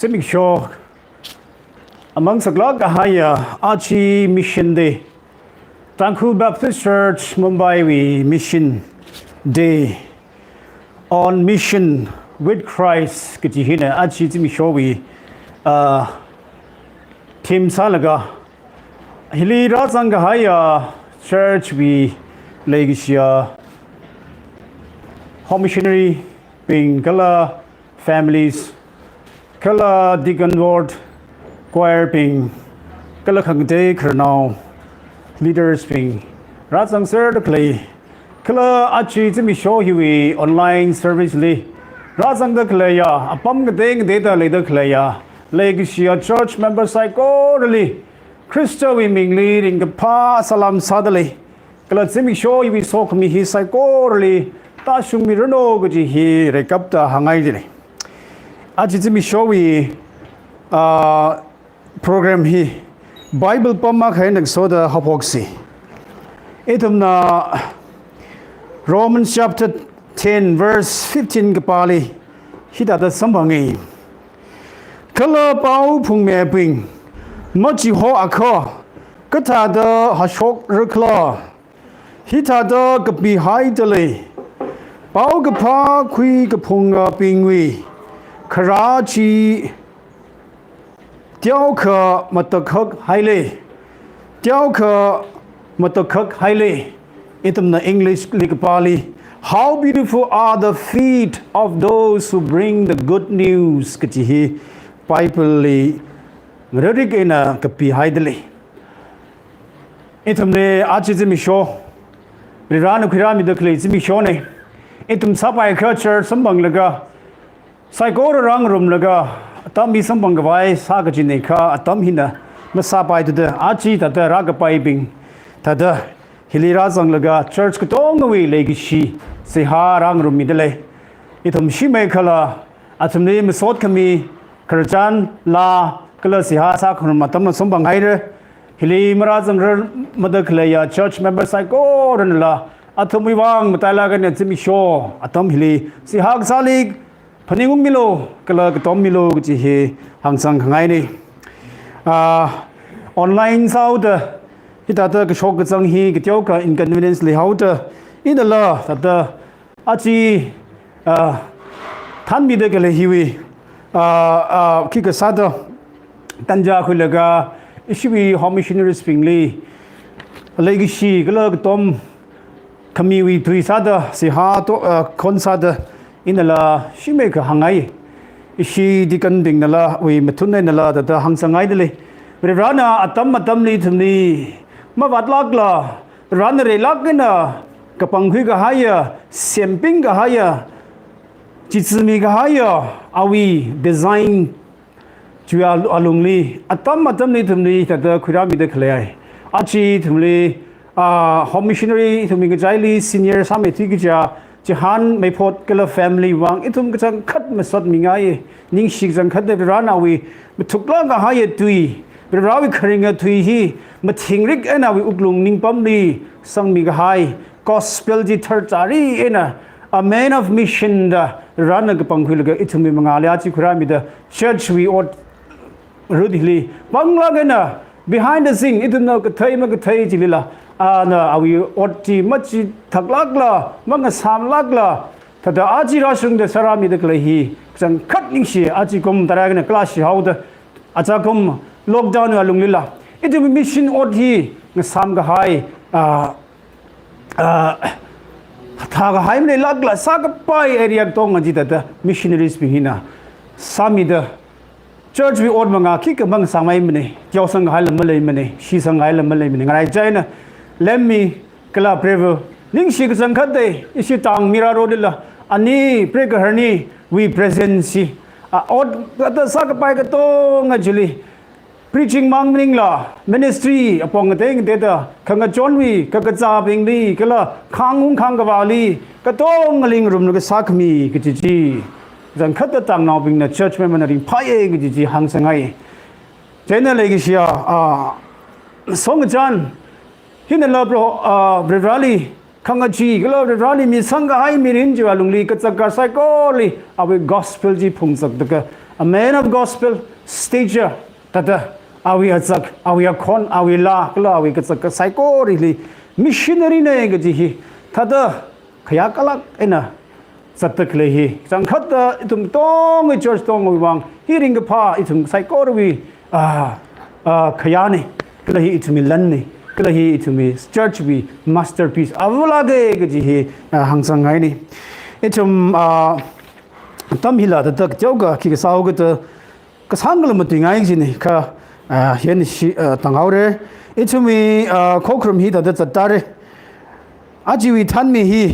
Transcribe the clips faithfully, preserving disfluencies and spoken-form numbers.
Zimiksho amang saklāk kahaiya aja Mission Day, Tangkhul Baptist Church Mumbai wui Mission Day, On Mission with Christ kaji hina aja zimikshowui, ah, theme sālaga, hili rāzang kahaiya church wui leikashiya home missionary bing kala families, kala deacon ward, choir bing, kala khangatei khararnao leaders bing rāzangserda khalei, kala aja zimiksho hiwui online service li rāzangda khaleiya, apam katei kateida leida khaleiya leikashiya church member saikorali Khristawui mingli ringkaphā salam sādalei. Kala zimiksho hiwui sokhami hi saikorali tāshungmiranu kaji hi reikapta hāngngaidalei. Aja zimikshowui, ah, program hi Bible pam akha eina ngasoda haophoksi. Ithumna Romans chapter ten verse fifteen kapāli hithāda samphangi. Kala pao phungmibing machihoakha kathāda hashokra khala? Hithāda kapihaidalei, paokaphā khuikaphungabingwui kharā chi teokha matakhak hailei, teokha matakhak hailei. Ithumna English li kapāli, "How beautiful are the feet of those who bring the good news," kaji hi Bible li ngarerik eina kapihaidalei. Ithumli aja zimiksho, Varivarana khuirāmida khalei zimikshona. Ithum sāpaiakha church samphanglaga, saikora rāngarumlaga, atam hi samphang khavai sākajina kha atam hina masāpaithuda, aja thāda rākapaibing thāda hili rāzanglaga church katongawui leikashi seihā rāngarummidalei. Ithum shimei khala athumli masot khami khararchan, laa kala seihā sākhangarum atamla samphanghaira. Hili marāzangrarmada khaleiya church member saikoranala athumwui vang matailāk eina zimiksho atam hili seihā kasāli phaningungmilu kala katommilu kaji hi hāngsang khangaina. Ah, online sāhaoda hithāda kashok kazang hi kateokha inconvenience leihaoda, inala thāda aja, ah, thanmida khalei hiwui, ah, ah, khikha sāda tanja khuilaga, ishiwui home missionaries bingli leikashi kala katom khamiwui tui sāda, seihā to, ah, khon sāda, inala shimeikha hāngngai. Ishi deacon bingnala wui mathun einala thāda hāngsangngaidalei. Varivarana atam atamli ithumli mavātlākla, Varivarana reilāk eina kapangkhui kahaiya, semping kahaiya, chizumi kahaiya awui design chiwui al-, alungli atam atamli ithumli thāda khuirāmida khalei. Aja ithumli, ah, home missionary ithumwui ngachaili senior sāmeithui kaja, chihān Meiphot kala family vang ithum kachangkhat masotmingai. Ningshi kachangkhatna Varivarana awui mathuklāk kahaiya tui, Varivarawui kharinga tui hi mathingrik eina awui wuklung ningpamli sangmi kahai, gospel chi tharchari eina, a man of mission da Varivarana kapangkhuilaga ithumwui mangāli aja khuirāmida church wui ot rut hili panglāk eina behind the scene, ithumna kathei makathei chilila, ana awui ot chi machithaklākla, mangasāmlākla, thāda aja rāshungda sārāmida khalei hi kachangkhat ningshi. Aja kum tarākha eina class shihaoda, aja kum lockdown alunglila ithum mission ot hi ngasām kahai, ah, ah, thākahai maleilākla, sākapai area katonga chi thāda missionaries bing hina sāmida, church wui ot mangā khikha mangasāngmeimanei, teosang kahaila maleimana, shisang kahaila maleimana. Ngarai china Lemmi kala Prevo, ningshi kachangkhatna, ishi tang mira rodila, ani prekaharniwui presence chi, a, ot thāda sākapai katonga chili, preaching mang maningla, ministry apong ngatei ngateida, khangachonwui kakazābingli kala khāngung khāngkavāli katonga ngalingrumlaga sākhami kaji chi, kachangkhatta tangnaobingna, church member na ringphāya kaji chi hāngsangngai. China leikashiya, ah, songchan, hinala Pro-, ah, Varivarali khangachee kala Varivarali misang kahai mirin chiwui alungli kachak kasai koli awui gospel chi phungzakda kha, a man of gospel, stature, thāda awui azak, awui akhon, awui laa, kala awui kazak saikora hili missionary na kaji hi, thāda khayākalāk eina zatda khalei hi, changkhatta ithum tongwui church tongwui vang, hi ringkaphā ithum saikorawui, ah, ah, khayāna, kala hi ithumwui lanna, kala hi ithumwui church wui masterpiece avālāka kaji hi, ah, hāngsangngaina. Ithum, ah, atam hila thāda teokha khi kasā haokida, kasāngkhala matuingai jina, kha, ah, hina shi, ah, tānghaora. Ithumwui, ah, khokharum hi thāda zattāra. Ajawui thanmi hi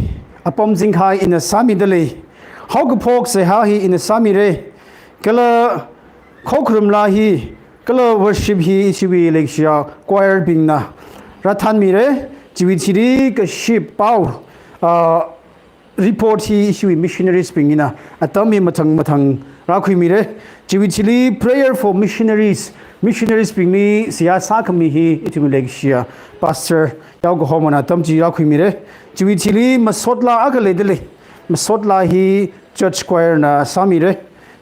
Apam Zingkhai ina sāmida lei. Haokaphok seihā hi ina sāmira. Kala khokharum laa hi, kala worship hi ishiwui leikashiya choir bingna rāthanmira. Chiwui thili kaship pao, ah, report hi ishiwui missionaries bing eina atam hi mathang mathang rākhuimira. Chiwui thili prayer for missionaries, missionaries bingli seihā sākhami hi ithumwui leikashiya pastor Yaokahomana atam chi rākhuimira. Chiwui thili masot laa akha leida lei. Masot laa hi church choir na sāmira.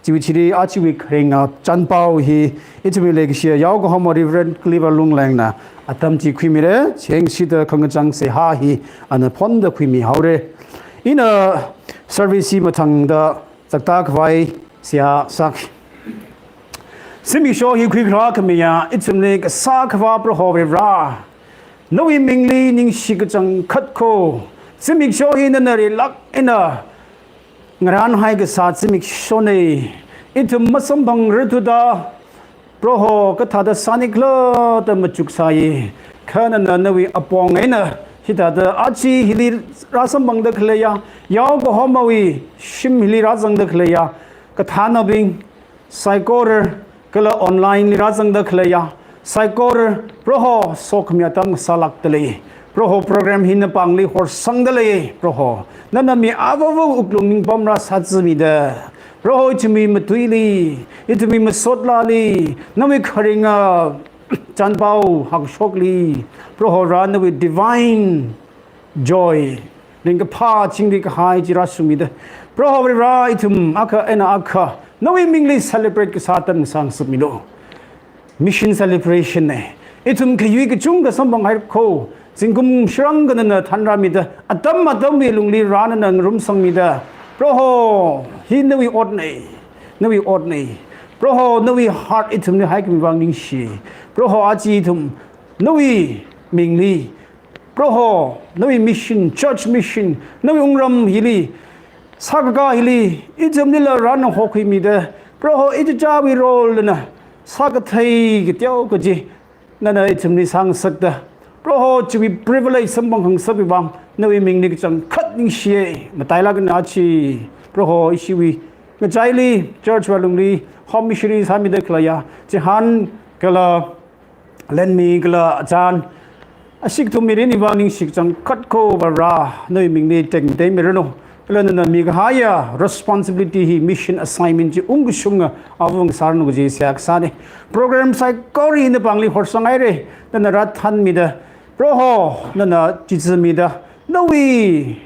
Chiwui thili ajawui kharinga chānpao hi ithumwui leikashiya Yaokahoma Reverend Cliver Lunglengna atam chi khuimira. Chieina shida khangachang seihā hi ana phonda khuimihaora. Ina service hi mathangda zakta khavai seihā sāki. Zimiksho hi khuikharā khamiya ithumli kasā Akhava Proho Vare, nawui mingli ningshi kachangkhat kho. Zimiksho hi nana rilāk eina ngarānhai kasā zimikshona. Ithum masamphangrarthuda, Proho kathāda sānikhala da machuksai. Kha nana nawui apong eina hithāda aja hili rāsamphangda khaleiya, Yaokahomawui shim hili rāzangda khaleiya kathānabing saikora, kala online li rāzangda khaleiya saikora, Proho, sokhami atam sālākda lei. Proho, program hi napāngli horsangda lei, Proho. Nana mi avāva wuklung ningpam rāsāzamida, Proho, ithumwui matuili, ithumwui masot laali, nawui kharinga chānpao hakshokli, Proho Vare, nawui divine joy, ringkaphā chingri kahai chi rāsumida, Proho Vare, ithum akha eina akha nawui mingli celebrate kasā atam sāngasakmilu. Mission celebration na. Ithum khayui kachungkha samphanghaira kho. Zingkum shākha nana thanrāmida, atam atamwui lungli rānana ngarumsangmida, Proho, hi nawui otna, nawui otna. Proho, nawui heart ithumli haikhami vang ningshi. Proho, aja ithum nawui mingli, Proho, nawui mission, church mission, nawui wungram hili, sākakā hili, ithumlila rānana hokhuimida, Proho, ichichāwui role na sākathei kateokha chi nana ithumli sāngasakta, Proho, chiwui privilege samphang khangasakwui vang nawui mingli kachangkhat ningshiya. Matailāk eina aja, Proho, ishiwui ngachaili, church wui lungli home missionary sāmida khaleiya Chihān kala Lenmi kala Achan, ashik thum mirinwui vang ningshi kachangkhat kho Vare, nawui mingli tekmateimi ranu. Kala nana mikahaiya responsibility hi, mission assignment chi ungkashunga avāva ngasāranu kaji seihā kasāna. Program saikora hi napāngli horsanghaira, nana rāthanmida, Proho, nana chizamida, nawui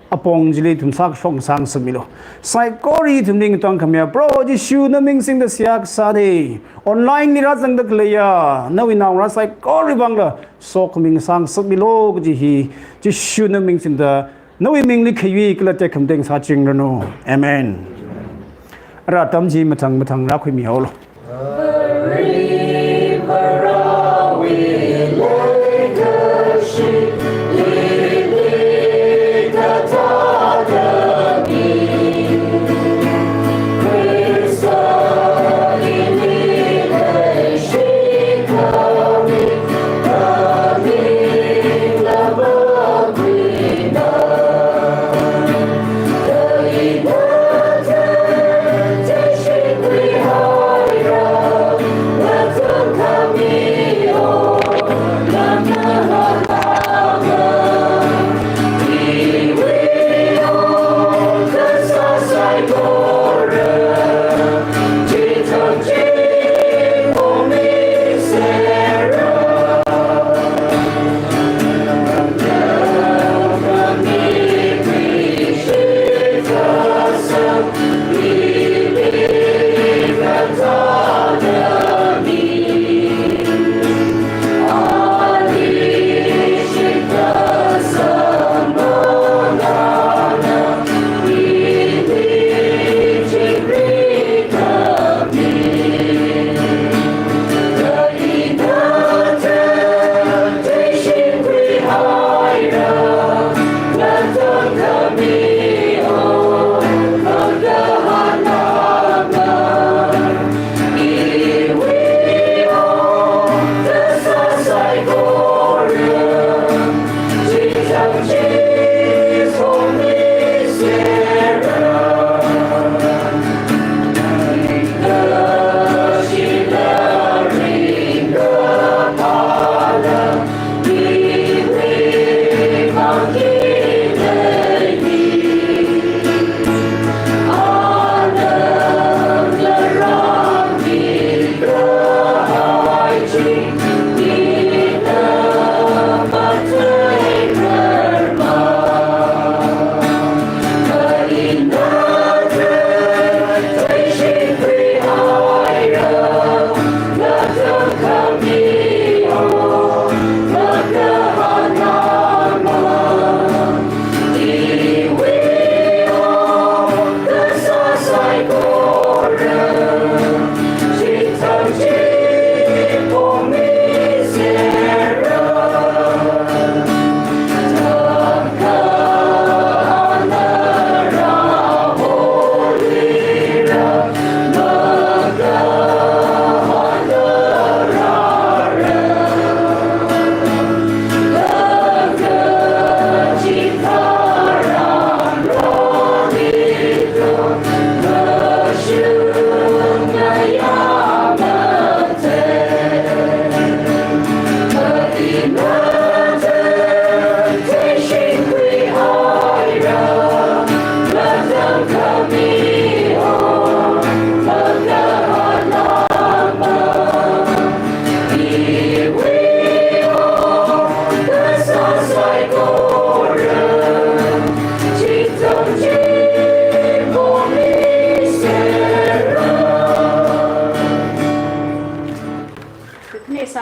apong chili ithum sākashok sāngasakmilu. Saikora ithumli ngatangkhamiya Proho Jishu naming singda seihā kasāna. Online li rāzangda khaleiya nawui naongarā saikora vangla sokhami sāngasakmilu kaji hi Jishu naming singda, nawui mingli khayui kala tekhamateng sāchingranu. Amen. Ara atam chi mathang mathang rākhuimihaolu.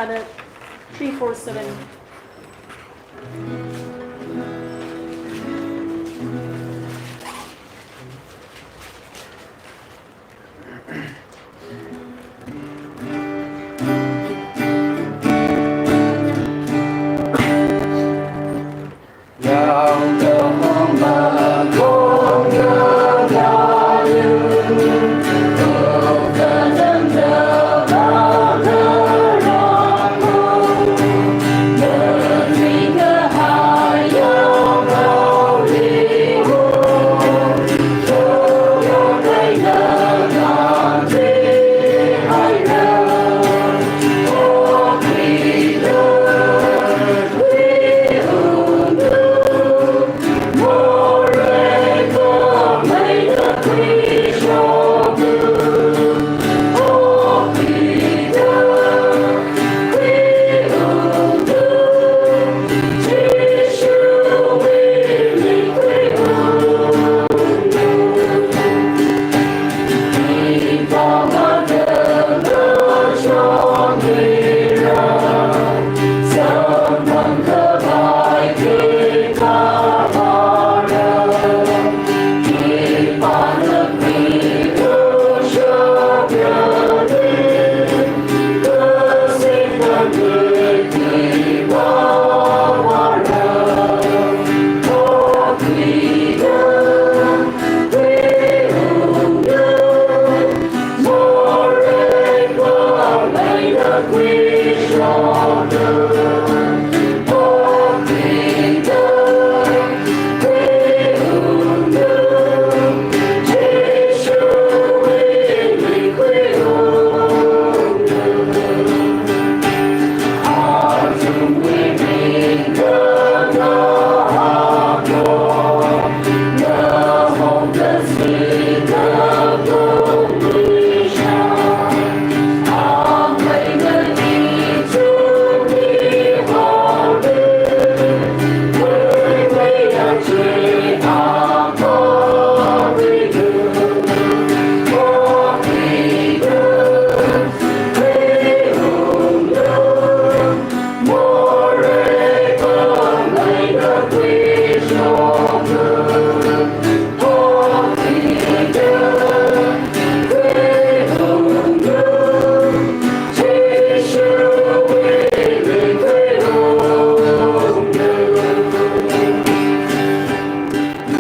Three four seven.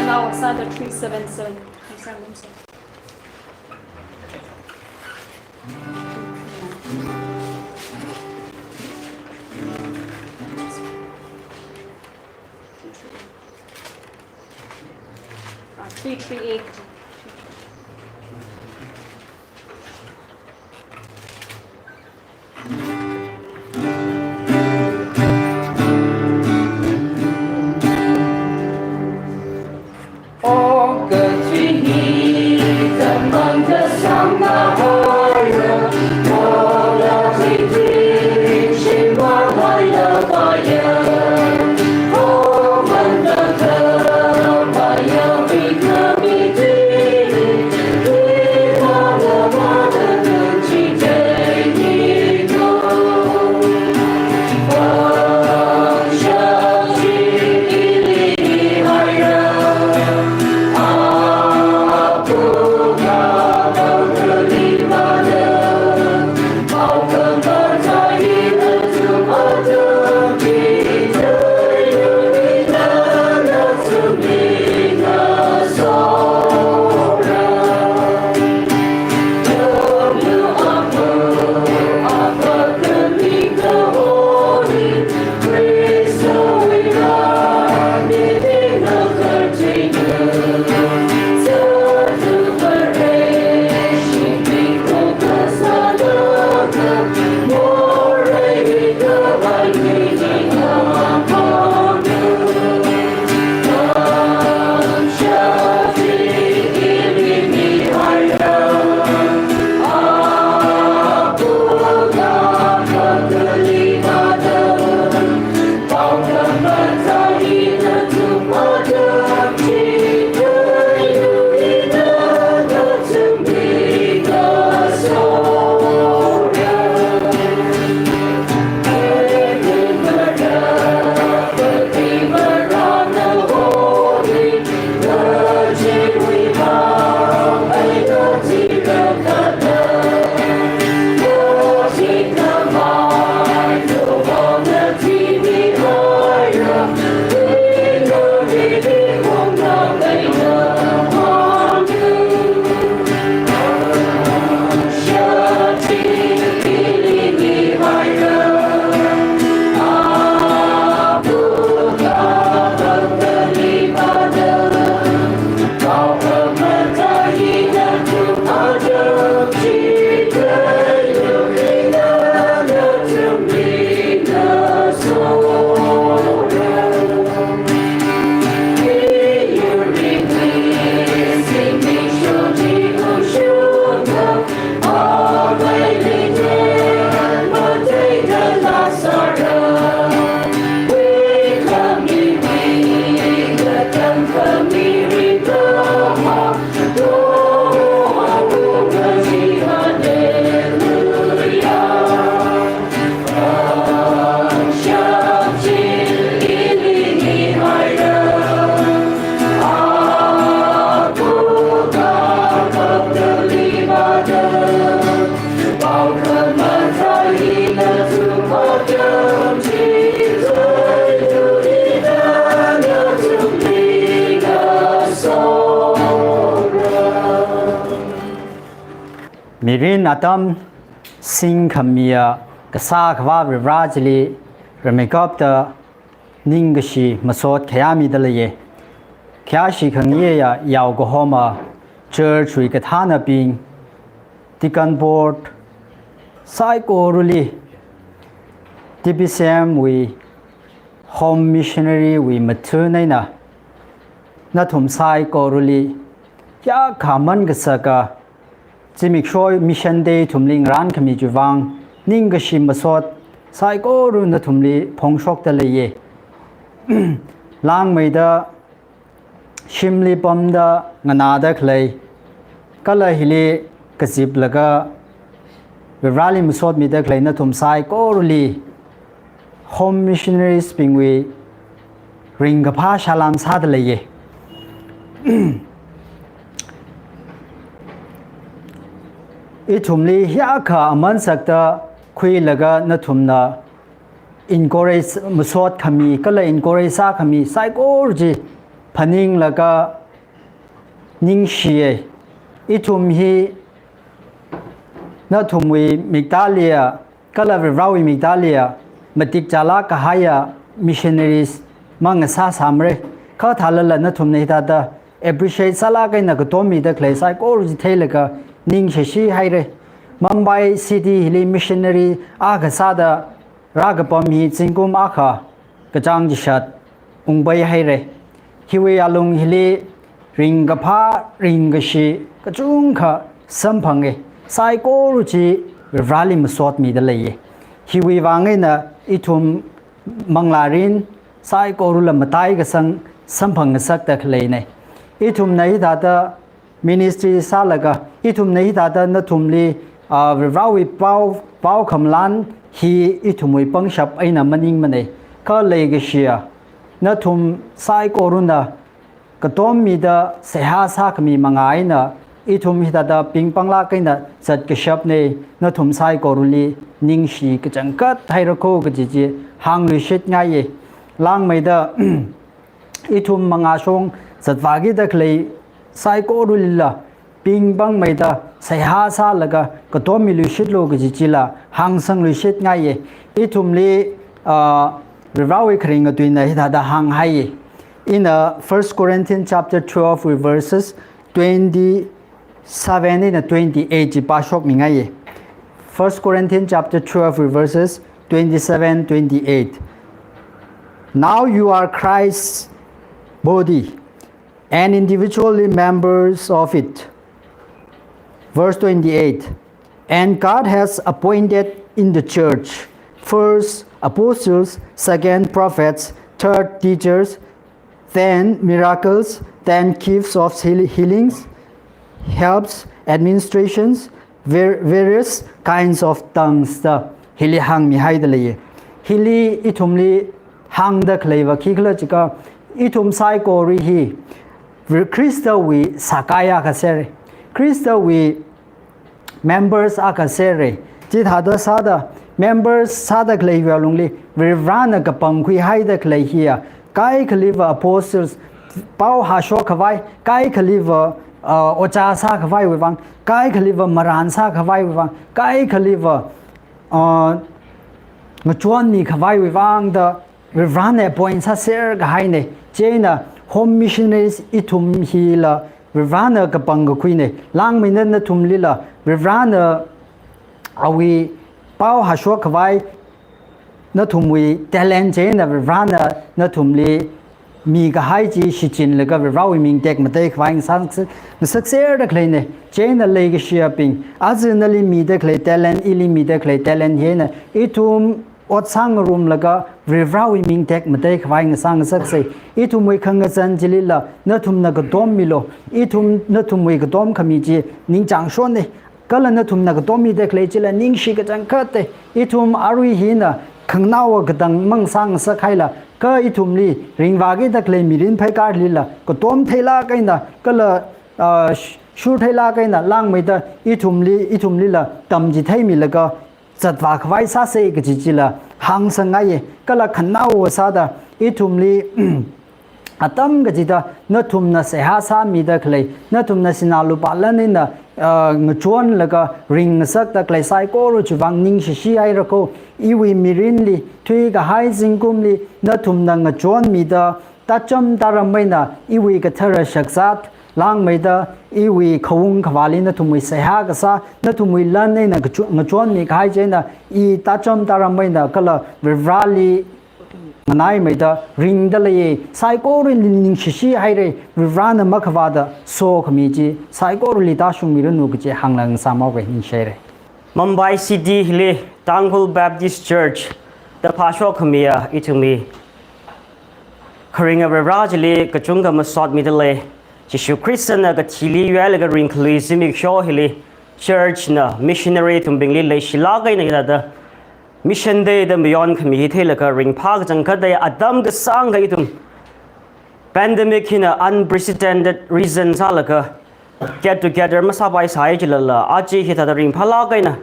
Now, Psalm three seven seven. Uh, three three eight. Mirin atam singkhamiya kasā Akhava Varivara chili rimeikapta ningkashi masot khayā mida leiya. Khayāshi khangayeiya yaokahoma church wui kathānabing, deacon board, saikorali, T B C M wui home missionary wui mathun eina nathum saikorali hiyākha aman kasaka zimiksho Mission Day ithumli ngarānkhami chiwui vang ningkashi masot saikora nathumli phongshokda leiya. Langmeida shimli pamda nganāda khalei, kala hili kaziplaga Varivarali masot mida khalei nathum saikorali home missionaries bingwui ringkaphā salām sāda leiya. Ithumli hiyākha aman sakta khuilaga nathumna encourage masot khami, kala encourage sākhami saikora chi phaninglaga ningshiya. Ithum hi nathumwui miktāliya, kala Varivarawui miktāliya matik chālāk kahaiya missionaries mangasā sāmara. Kha thālala nathumna hithāda appreciate sālāk eina katom mida khalei saikora chi theilaga ningshishi haira. Mumbai City hili missionary akha sāda rākapam hi zingkum akha kachāng chishat ungpai haira. Hiwui alung hili ringkaphā, ringkashi kachungkha samphanga. Saikora chi Varivarali masot mida leiya. Hiwui vang eina ithum manglārin saikorala mataikasang samphang ngasakda khaleina. Ithumna hithāda ministry sālaga, ithumna hithāda nathumli, ah, Varivarawui pao, pao khamalān hi ithumwui pangshap eina maningmana. Kha leikashiya nathum saikorana katom mida seihā sākhami manga eina ithum hithāda pingpanglāk eina zatkashapna. Nathum saikorali ningshi kachangkhat haira kho kaji chi hāngluishitngaiya. Langmeida ithum mangāshong zatvākida khalei saikoralila pingpangmeida seihā sālaga katommiluishitlu kaji chila hāngsangluishitngaiya. Ithumli, ah, Varivarawui kharinga tuina hithāda hānghaiya. Ina First Corinthians chapter twelve verses twenty-seven eina twenty-eight chi pāshokmingaiya. First Corinthians chapter twelve verses twenty-seven, twenty-eight. Now you are Christ's body, and individually members of it. Verse twenty-eight. And God has appointed in the church first apostles, second prophets, third teachers, then miracles, then gifts of heal-, healings, helps, administrations, var-, various kinds of tongues da hili hāngmihaida leiya. Hili ithumli hāngda khaleiva khikhala jiakha, ithum saikora hi Khristawui sākaiya kasere. Khristawui members akha sere. Chithāda sāda members sāda khaleiwui alungli Varivarana kapangkhuihaida khalei hiya kaikhaliva apostles, pao hāshok khavai, kaikhaliva, uh, ojā sākhavaiwui vang, kaikhaliva marān sākhavaiwui vang, kaikhaliva, uh, ngachonmi khavaiwui vang da Varivarana appoint sāser kahaina. Chieina home missionaries ithum hila Varivarana kapangkakhuina. Langmeida nathumlila Varivarana awui pao hāshok khavai nathumwui talent chieina Varivarana nathumli mikahai chi shichinlaga Varivarawui ming tekmatei khavai ngasang, ngasakserda khaleina. Chieina leikashiyabing, aja nali mida khalei talent, ili mida khalei talent hina ithum ot sāngarumlaga Varivarawui ming tekmatei khavai ngasang ngasaksa. Ithumwui khangazan chilila nathumna katommilu. Ithum nathumwui katom khami chi ningchāngshonna. Kala nathumna katommida khalei chila ningshi kachangkhatta. Ithum arui hina khanganaowa katang mang sāngasakhaila, kha ithumli ringvākida khalei mirin phaikarlila katom theilāk eina, kala, ah, sh-, shur theilāk eina, langmeida ithumli, ithumlila tamchitheimilaga zatvā khavai sāsa kaji chila hāngsangngaiya. Kala khanganaowa sāda ithumli atam kachida nathumna seihā sāmida khalei, nathumna sinā lupā lan eina, ah, ngachonlaga ringngasakda khalei saikora chiwuivang ningshishi haira ko. Iwui mirinli, thuikahai zingkumli, nathumna ngachonmida, tacham taram eina iwui kathara shakzat, langmeida iwui khaung khavāli nathumwui seihā kasā, nathumwui lan eina kachu-, ngachonmi kahai chieina i tacham taram eina kala Varivarāli nganaimeida ringda leiya, saikorawui ningshishi haira, Varivarāna makhavāda sokhami chi saikorali tāshungmiranu kaji hānglangsāmao kei, ningshi haira. Mumbai City hili Tangkhul Baptist Church da phāshok khamiya ithumwui kharinga Varivarā chili kachungkha masotmida lei. Jishu Khristana kathili yuilaga ringkhalui zimiksho hili church na missionary ithumbingli leishilāk eina hithāda Mission Day da mayon khami hi theilaga ringphā kachangkhat da atam kasāngkha ithum pandemic hina unprecedented reason sālaga get together masāpaisai chilala, aja hithāda ringphālāk eina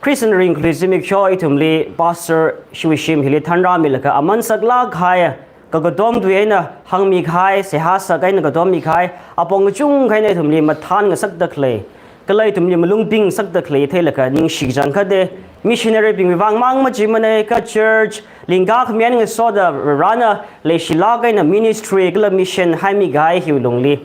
Christian ringkhalui zimiksho ithumli Pastor Shiwui shim hili thanrāmilaga aman saklāk kahai, kakatom tui eina hāngmi kahai, seihā sākahai eina katommi kahai apong kachungkha eina ithumli mathān ngasakda khalei, kala ithumli malung ping ngasakda khalei theilaga ningshi kachangkhat da. Missionary bingwui vang mang machimana, kha church lingkā khami eina ngasoda Varivarāna leishilāk eina ministry kala mission haimi kahai hiwui lungli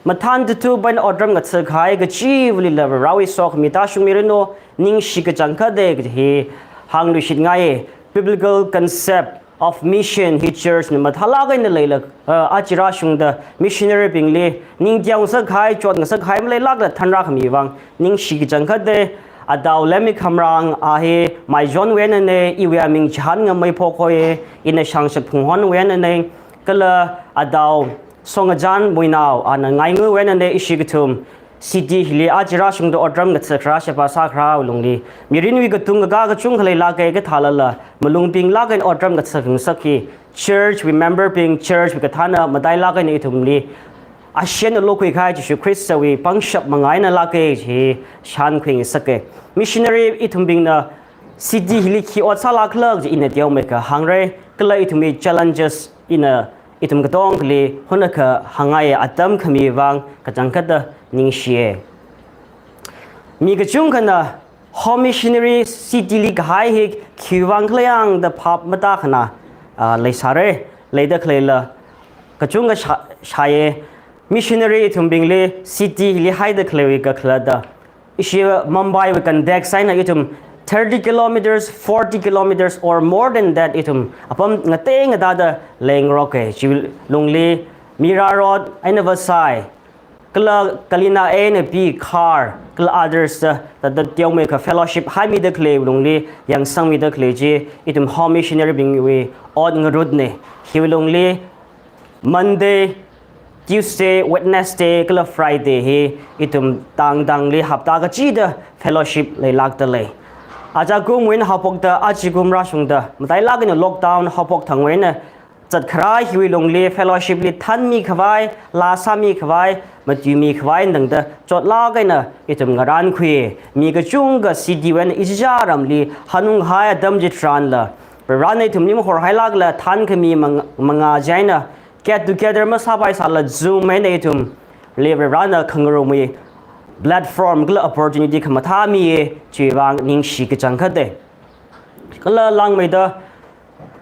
mathān tutu paina otram ngatha kahai kachiva̱lila Varivarāwui sokhami tāshungmiranu, ningshi kachangkhat da kaji hi hāngluishitngaiya. Biblical concept of mission hi church na mathālāk eina leila, ah, aja rāshungda missionary bingli ningtiao ngasak kahai, chot ngasak kahai maleilākla thanrā khami vang ningshi kachangkhat da. Adao Lemmi Khamrang a hi Maichonwui einana, iwui aming Chihān Ngamei Phokhoiya, ina Shangshak Phunghonwui einana, kala adao Songachan Muinao, ana Ngainguwui einana, ishi kathum city hili aja rāshungda otram ngatha kharā, sheba sā kharāwui lungli mirinwui katung kakā kachungkha leilāka, kathālala malung pinglāk eina otram ngatha khangasak hi church wui member bing, church wui kathāna matailāk eina ithumli ashen lokhui kahai Jishu Khristawui pangshap manga eina lāka chi shānkhui ngasaka. Missionary ithumbingna city hili khi ot sālākhala chi ina teomeikha hāngra, kala ithumwui challenges ina ithum katongali hunakha hāngngaiya, atam khami vang kachangkhat da ningshiya. Mi kachungkhana home missionary city li kahai hi khiwui vang khala yang da phap matākhana, ah, leisāra, leida khaleila kachungkha shā-, shāya. Missionary ithumbingli city hili haida khaleiwui kakhalatda, ishi Mumbai wui context eina ithum thirty kilometers, forty kilometers or more than that ithum apam ngatei ngatāda leingaroka. Chiwui lungli Mira Road eina Vasai, kala Kalina A eina B, Khar, kala others da, da, da teomeikha fellowship haimida khaleiwui lungli yangsangmida khalei chi ithum home missionary bingwui ot ngarutna. Hiwui lungli Monday, Tuesday, Wednesday, kala Friday hi ithum tang tangli hapta kachida fellowship leilākda lei. Aja kumwui eina haophokta, aja kum rāshungda matailāk eina lockdown haophok thangwui eina zatkharā hiwui lungli fellowship li thanmi khavai, laa sāmi khavai, matuimi khavai tangda chotlāk eina ithum ngarānkhui. Mi kachungkha city wui eina ichicha ramli hanung kahai atam chitharanla, Varena ithumli mahorhailākla thankhami mang-, manga chieina get together masāpaisāla Zoom eina ithumli Varena khangarummei platform kala opportunity khamathā miya, chiwui vang ningshi kachangkhat da. Kala langmeida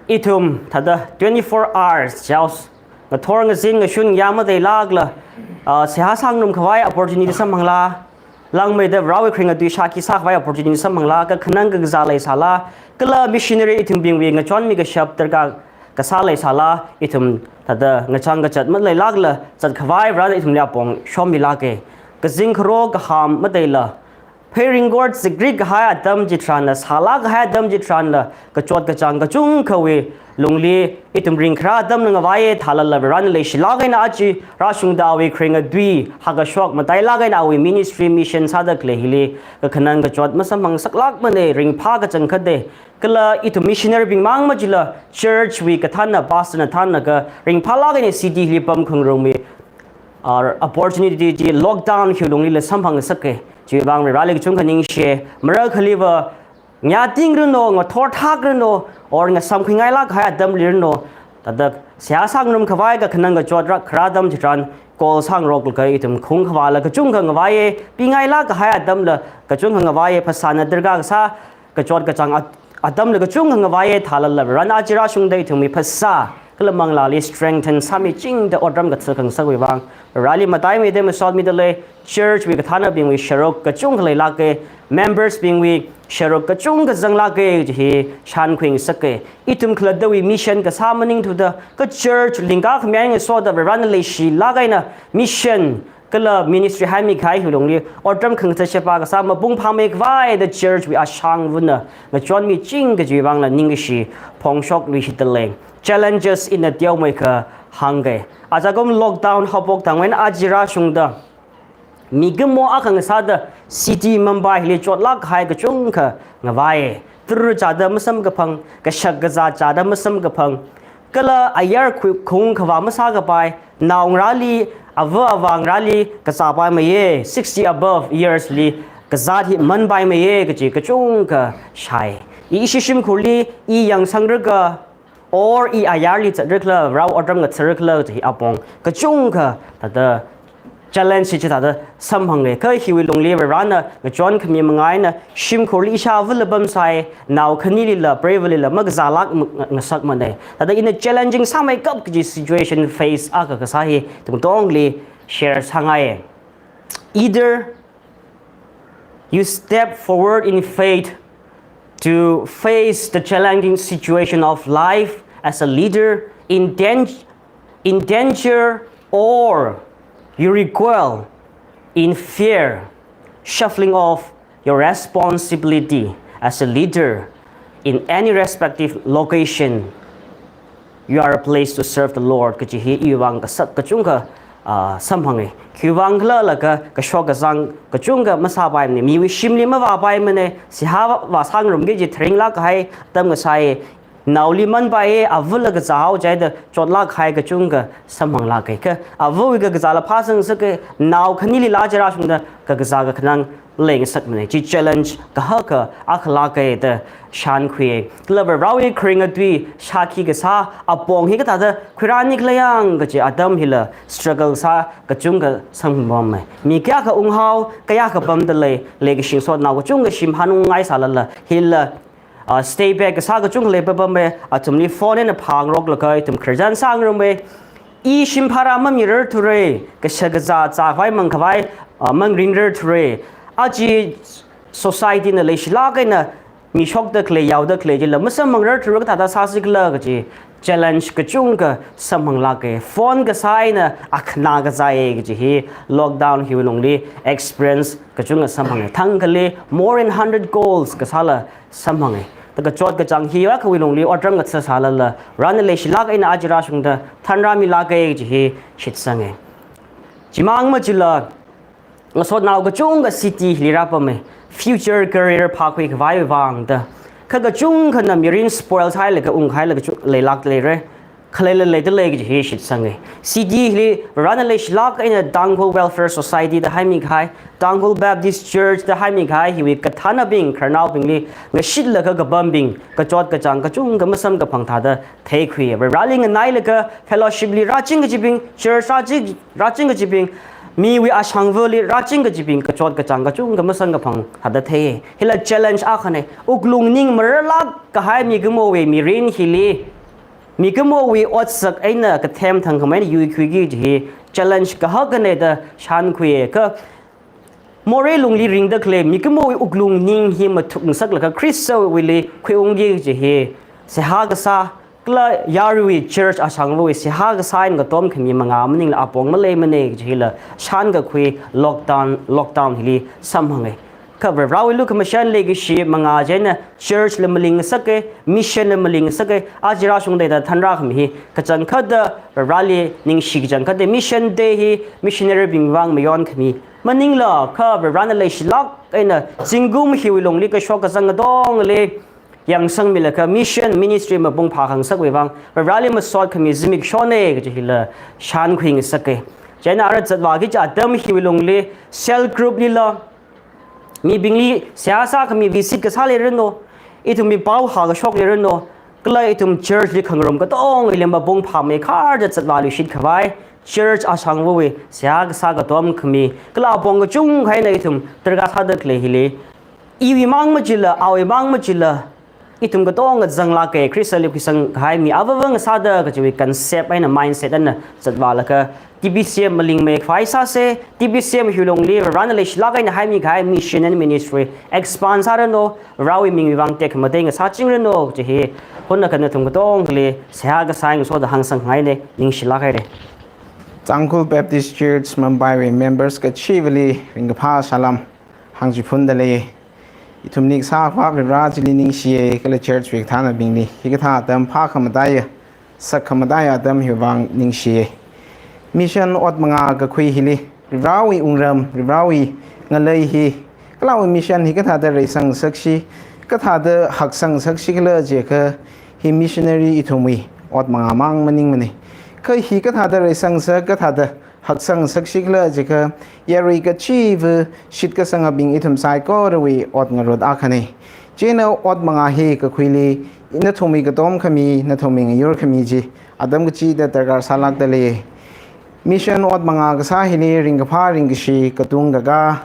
ithum thāda twenty-four hours jaus ngathor ngazin ngashun ya matailākla, ah, seihā sāngarum khavai opportunity samphangla, langmeida Varewui kharinga tui shākhi sā khavai opportunity samphangla, kakhanang kakazā leisāla, kala missionary ithumbingwui ngachonmi kashap darkar kasā leisāla, ithum thāda ngachang kachat maleilākla zat khavai Varena ithumli apong shommilāka. Kazing kharo kaham mataila, phei ringkor zikrik kahai atam chitharanla, sālāk kahai atam chitharanla, kachot kachāng kachungkhawui lungli ithum ringkharā atamna ngavaiya, thālala Varena leishilāk eina aja rāshungda awui kharinga tui hākashok matailāk eina awui ministry mission sāda khalei hili kakhanang kachot masamphangsaklākmana, ringphā kachangkhat da. Kala ithum missionary bing mang machila church wui kathāna, pastor na thānlaga ringphālāk eina city hili pamkhangarummei, ah, opportunity chi lockdown hiwui lunglila samphangsaka. Chiwui vang Vareli kachungkha ningshiya. Marakhaliva ngatingranu, ngathorthākranu, or ngasamkhuingailāk kahai atamli ranu, Thāda seihā sāngarum khavai kakhanang kachot rākharā atam chitharan call sāngarok laga ithum khung khavāla kachungkha ngavaiye, pingailāk kahai atamla kachungkha ngavaiye, phasāna darkar kasā, kachot kachāng at-, atamla kachungkha ngavaiye, thālala Varena aja rāshungda ithumwui phasā kala manglāli strengthen sāmichingda otram kathā khangasakwui vang, Vareli mataimeida masotmida lei. Church wui kathānabingwui sharuk kachungkha leilāke, members bingwui sharuk kachungkha zanglāke kaji hi shānkhuingasake. Ithum khalattawui mission kasā maningthuda, kha church lingkā khami eina ngasoda Varena leishilāk eina mission kala ministry haimi kahai hiwui lungli otram khangatha sheba kasā mapung phāmei khavai da church wui ashangvana ngachonmiching kajiwui vangla ningkashi phongshokluishitda lei. Challenges ina teomeikha hāngke. Ajakum lockdown haophok tangwui eina aja rāshungda mikumo akha ngasāda city Mumbai hili chotlāk kahai kachungkha ngavai. Tara chāda masamkaphang, kashak kazā chāda masamkaphang, kala ayar khu-, khung khavā masākapai, naongarāli, ava avāngarāli kazāpaimeiye, sixty above years li kazāt hi manpaimeiye kaji kachungkha shāi. I ishi shimkhurli, i yangsangra kha, or i ayarli zatrakhala, Varewui otram ngathārakhala kaji hi apong kachungkha thāda challenge hi chithāda samphanga. Kha hiwui lungli Varena ngachon khami manga eina shimkhurli ishāvala pamsai, nao khanilila, preivalila makazālāk ma-, nga-, ngasakmana. Thāda ina challenging sāmeikap kaji situation face akha kasā hi tungtongli share sāngai. Either you step forward in faith to face the challenging situation of life as a leader in dan-, in danger, or you recoil in fear, shuffling off your responsibility as a leader in any respective location you are placed to serve the Lord kaji hi iwui vang kasak kachungkha, ah, samphanga. Khiwui vang khala laga kashok kazang kachungkha masāpaimana. Miwui shimli mavāpaimana. Seihā vā sāngarumki kaji tharinglāk kahai atam kasāi. Naoli manpaiye, avala kazāhao chida chotlāk kahai kachungkha samphanglāke. Kha avawui kakazāla phāsangngasake, nao khanilila aja rāshungda kakazā kakhanang leingasakmana. Chi challenge kahaka akhalāke da shānkhuiye. Kala Varewui kharinga tui shākhi kasā apong hi kathāda khuirānikhala yang kaji atam hila struggle sā kachungkha samphamme. Mi kayākha unghao, kayākha pamda lei, leikashingsotnao kachungkha shim hanungngaisālala, hila, ah, stay back kasā kachungkha leipapame, athumli phone eina phāngaroklaga ithum khararchan sāngarume. I shim phara mamirarthura, kashak kazā zākhavai mangkhavai, ah, mangringrarthura. Aja society na leishilāk eina mishokda khalei, yaoda khalei chila masamphangrarthura, kathāda sāsikhala kaji challenge kachungkha samphanglāke. Phone kasā eina akhana kazāye kaji hi lockdown hiwui lungli experience kachungkha samphanga. Thangkhali more than hundred calls kasāla samphanga. Da kachot kachāng hiwui akhawui lungli otram ngathāsālala, Varena leishilāk eina aja rāshungda thanrāmilāke kaji hi shitsanga. Chimang machila, ngasotnao kachungkha city hili rāpame, future career phākhui khavai vangda. Kha kachungkhana mirin spoil sāhailaga ungkahai la kachung leilāk leira. Khaleila leida lei kaji hi shitsanga. City hili Varena leishilāk eina Tangkhul Welfare Society da haimi kahai, Tangkhul Baptist Church da haimi kahai hiwui kathānabing, khararnaobingli ngashitlaga kapambing, kachot kachāng kachungkha masamkaphang thāda theikhui. Vareli nganailaga fellowship li rāching kachibing, church rāching, rāching kachibing, miwui ashangvali rāching kachibing, kachot kachāng kachungkha masamkaphang thāda thei. Hila challenge akhana, wuklung ning mararlāk kahai mikumowui mirin hili, mikumowui otsak eina kathem thangkhamei eina yuikhuiki kaji hi challenge kahakana da shānkhuiye. Kha morei lungli ringda khalei mikumowui wuklung ning hi mathukngasaklaga Khristawuili khuiungki kaji hi seihā kasā, kala yaruiwui church ashangvawui seihā kasā eina katom khami manga maningla apong maleimana kaji hila shānkakhui lockdown, lockdown hili samphanga. Kha Varewui lukhamashan leikashi manga chieina church la malingngasake, mission la malingngasake, aja rāshungda thanrā khami hi kachangkhatta Vareli ningshi kachangkhatta Mission Day hi missionary bing vang mayonkhami maningla, kha Varena leishilāk eina zingkum hiwui lungli kashok kazang katongli yangsangmilaga mission ministry mapung phākhangasakwui vang Vareli masot khami zimikshona kaji hila shānkhuingasake. Chieina ara zatvāki kaji atam hiwui lungli cell group lila, mibingli seihā sākhami visit kasā leiranu, ithumwui pao hākashok leiranu, kala ithum church li khangarum katonga ilemba pung phamei kharda zatvāluishit khavai, church ashangvawui seihā kasā katom khami, kala apong kachungkha eina ithum darkar sāda khalei hili, iwui mang machila, awui mang machila, ithum katonga zanglāka, Khristali khuisang kahai mi avāva ngasāda kajiwui concept eina mindset eina zatvālaga, T B C M malingmei khavai sāsa, T B C M hiwui lungli Varena leishilāk eina haimi kahai mission and ministry expand sāranu, Varewui mingwui vang tekhamatei ngasāchingranu kaji hi, hunakha nathum katongali seihā kasā ngasoda hāngsangngaina, ningshilāk haira. Tangkhul Baptist Church Mumbai wui members kachivali ringkaphā salām hāngchiphunda lei. Ithumli kasā Akhava Vare chili ningshiya, kala church wui kathānabingli hikathā atam phākhamataiya, sakkhamataiya atam hiwui vang ningshiya. Mission ot mangā kakhui hili, Varewui wungram, Varewui ngalei hi, kala awui mission hi kathāda reisang ngasakshi, kathāda haksang ngasakshikhale jiakha, hi missionary ithumwui ot mangā mang maningmana. Kha hi kathāda reisang ngasak, kathāda haksang ngasakshikhale jiakha, yarui kachiva shitkasangabing ithum saikorawui ot ngarut akhana. Chieina ot mangā hi kakhuili, nathumwui katom khami, nathumwui ngayur khami chi atam kachida darkar sālākda lei. Mission ot mangā kasā hili ringkaphā, ringkashi, katung kakā,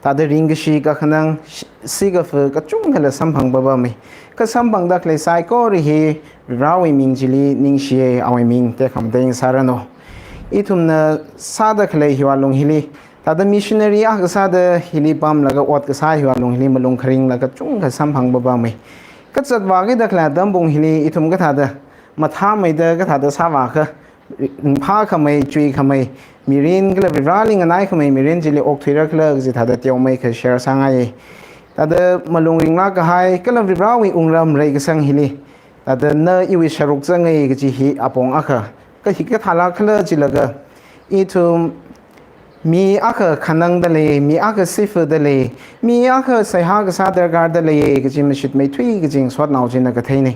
thāda ringkashi, kakhanang, si-, sikafa kachungkhala samphang papamei. Kha samphangda khalei saikora hi Varewui ming chili ningshiya, awui ming tekhamatei ngasāranu. Ithumna sāda khalei hiwui lung hili, thāda missionary akha sāda hili pamlaga ot kasā hiwui lung hili malung kharingla kachungkha samphang papamei. Kha zatvākida khalei atam pung hili ithum kathāda mathāmeida kathāda sāvākha, ringphākhamei, chuikhamei mirin kala Vareli nganaikhamei mirin chili okthuirakhala kaji thāda teomeikha share sāngaiya. Thāda malung ringlāk kahai, kala Varewui wungram reikasang hili, thāda na iwui sharuk zangngai kaji hi apong akha. Kha hi kathālākhala jilaga, ithum mi akha khanangda lei, mi akha sifada lei, mi akha seihā kasā darkarda lei kaji mashitmeithui kaji ngasotnao china katheina.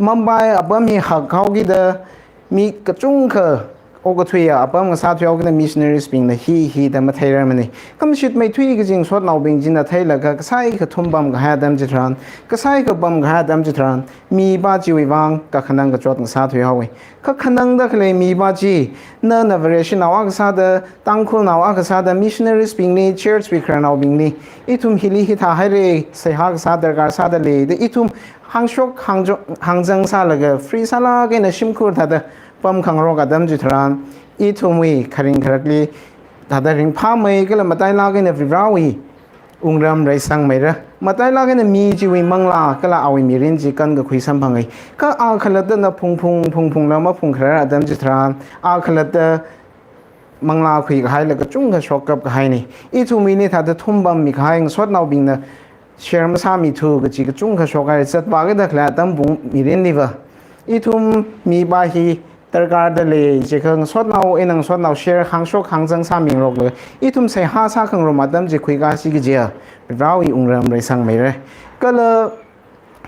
Mumbai apam hi hakhaokida mi kachungkha okathuiya apam ngasāthuihaokida missionaries bingna hi hida matheirarmana. Kha mashitmeithui kaji ngasotnaobing china theilaga kasai kathum pamkahai atam chitharan, kasai kapamkahai atam chitharan, mipā chiwui vang kakhanang kachot ngasāthuihaowa. Kakhanangda khalei mipā chi, nana Vareshinao akha sāda, Tangkhulnao akha sāda, missionaries bingli, church wui khararnaobingli, ithum hili hithā haira, seihā kasā darkar sāda lei da ithum hāngshok, hāngjo-, hāngzang sālaga, free sālāk eina shimkhur thāda pamkhangarok atam chitharan, ithumwui kharing kharakli thāda ringphāmei kala matailāk eina Varewui wungram reisangmeira. Matailāk eina mi chiwui manglā kala awui mirin chi kankakhui samphangai. Kha akhalattana phungphung phungphungla maphungkharar atam chitharan, akhalatta manglā khuikahaila kachungkha shokkap kahaina. Ithumwuili thāda thum pammikahai ngasotnaobingna share masāmithu kaji kachungkha shokhaira. Zatvākida khalei atam pung mirinliva, ithum mipā hi darkarda lei jiakha ngasotnao eina ngasotnao share hāngshok hāngzang sāmingarokla, ithum seihā sākhangarum atam chi khuikāsi kajiya Varewui wungram reisangmeira. Kala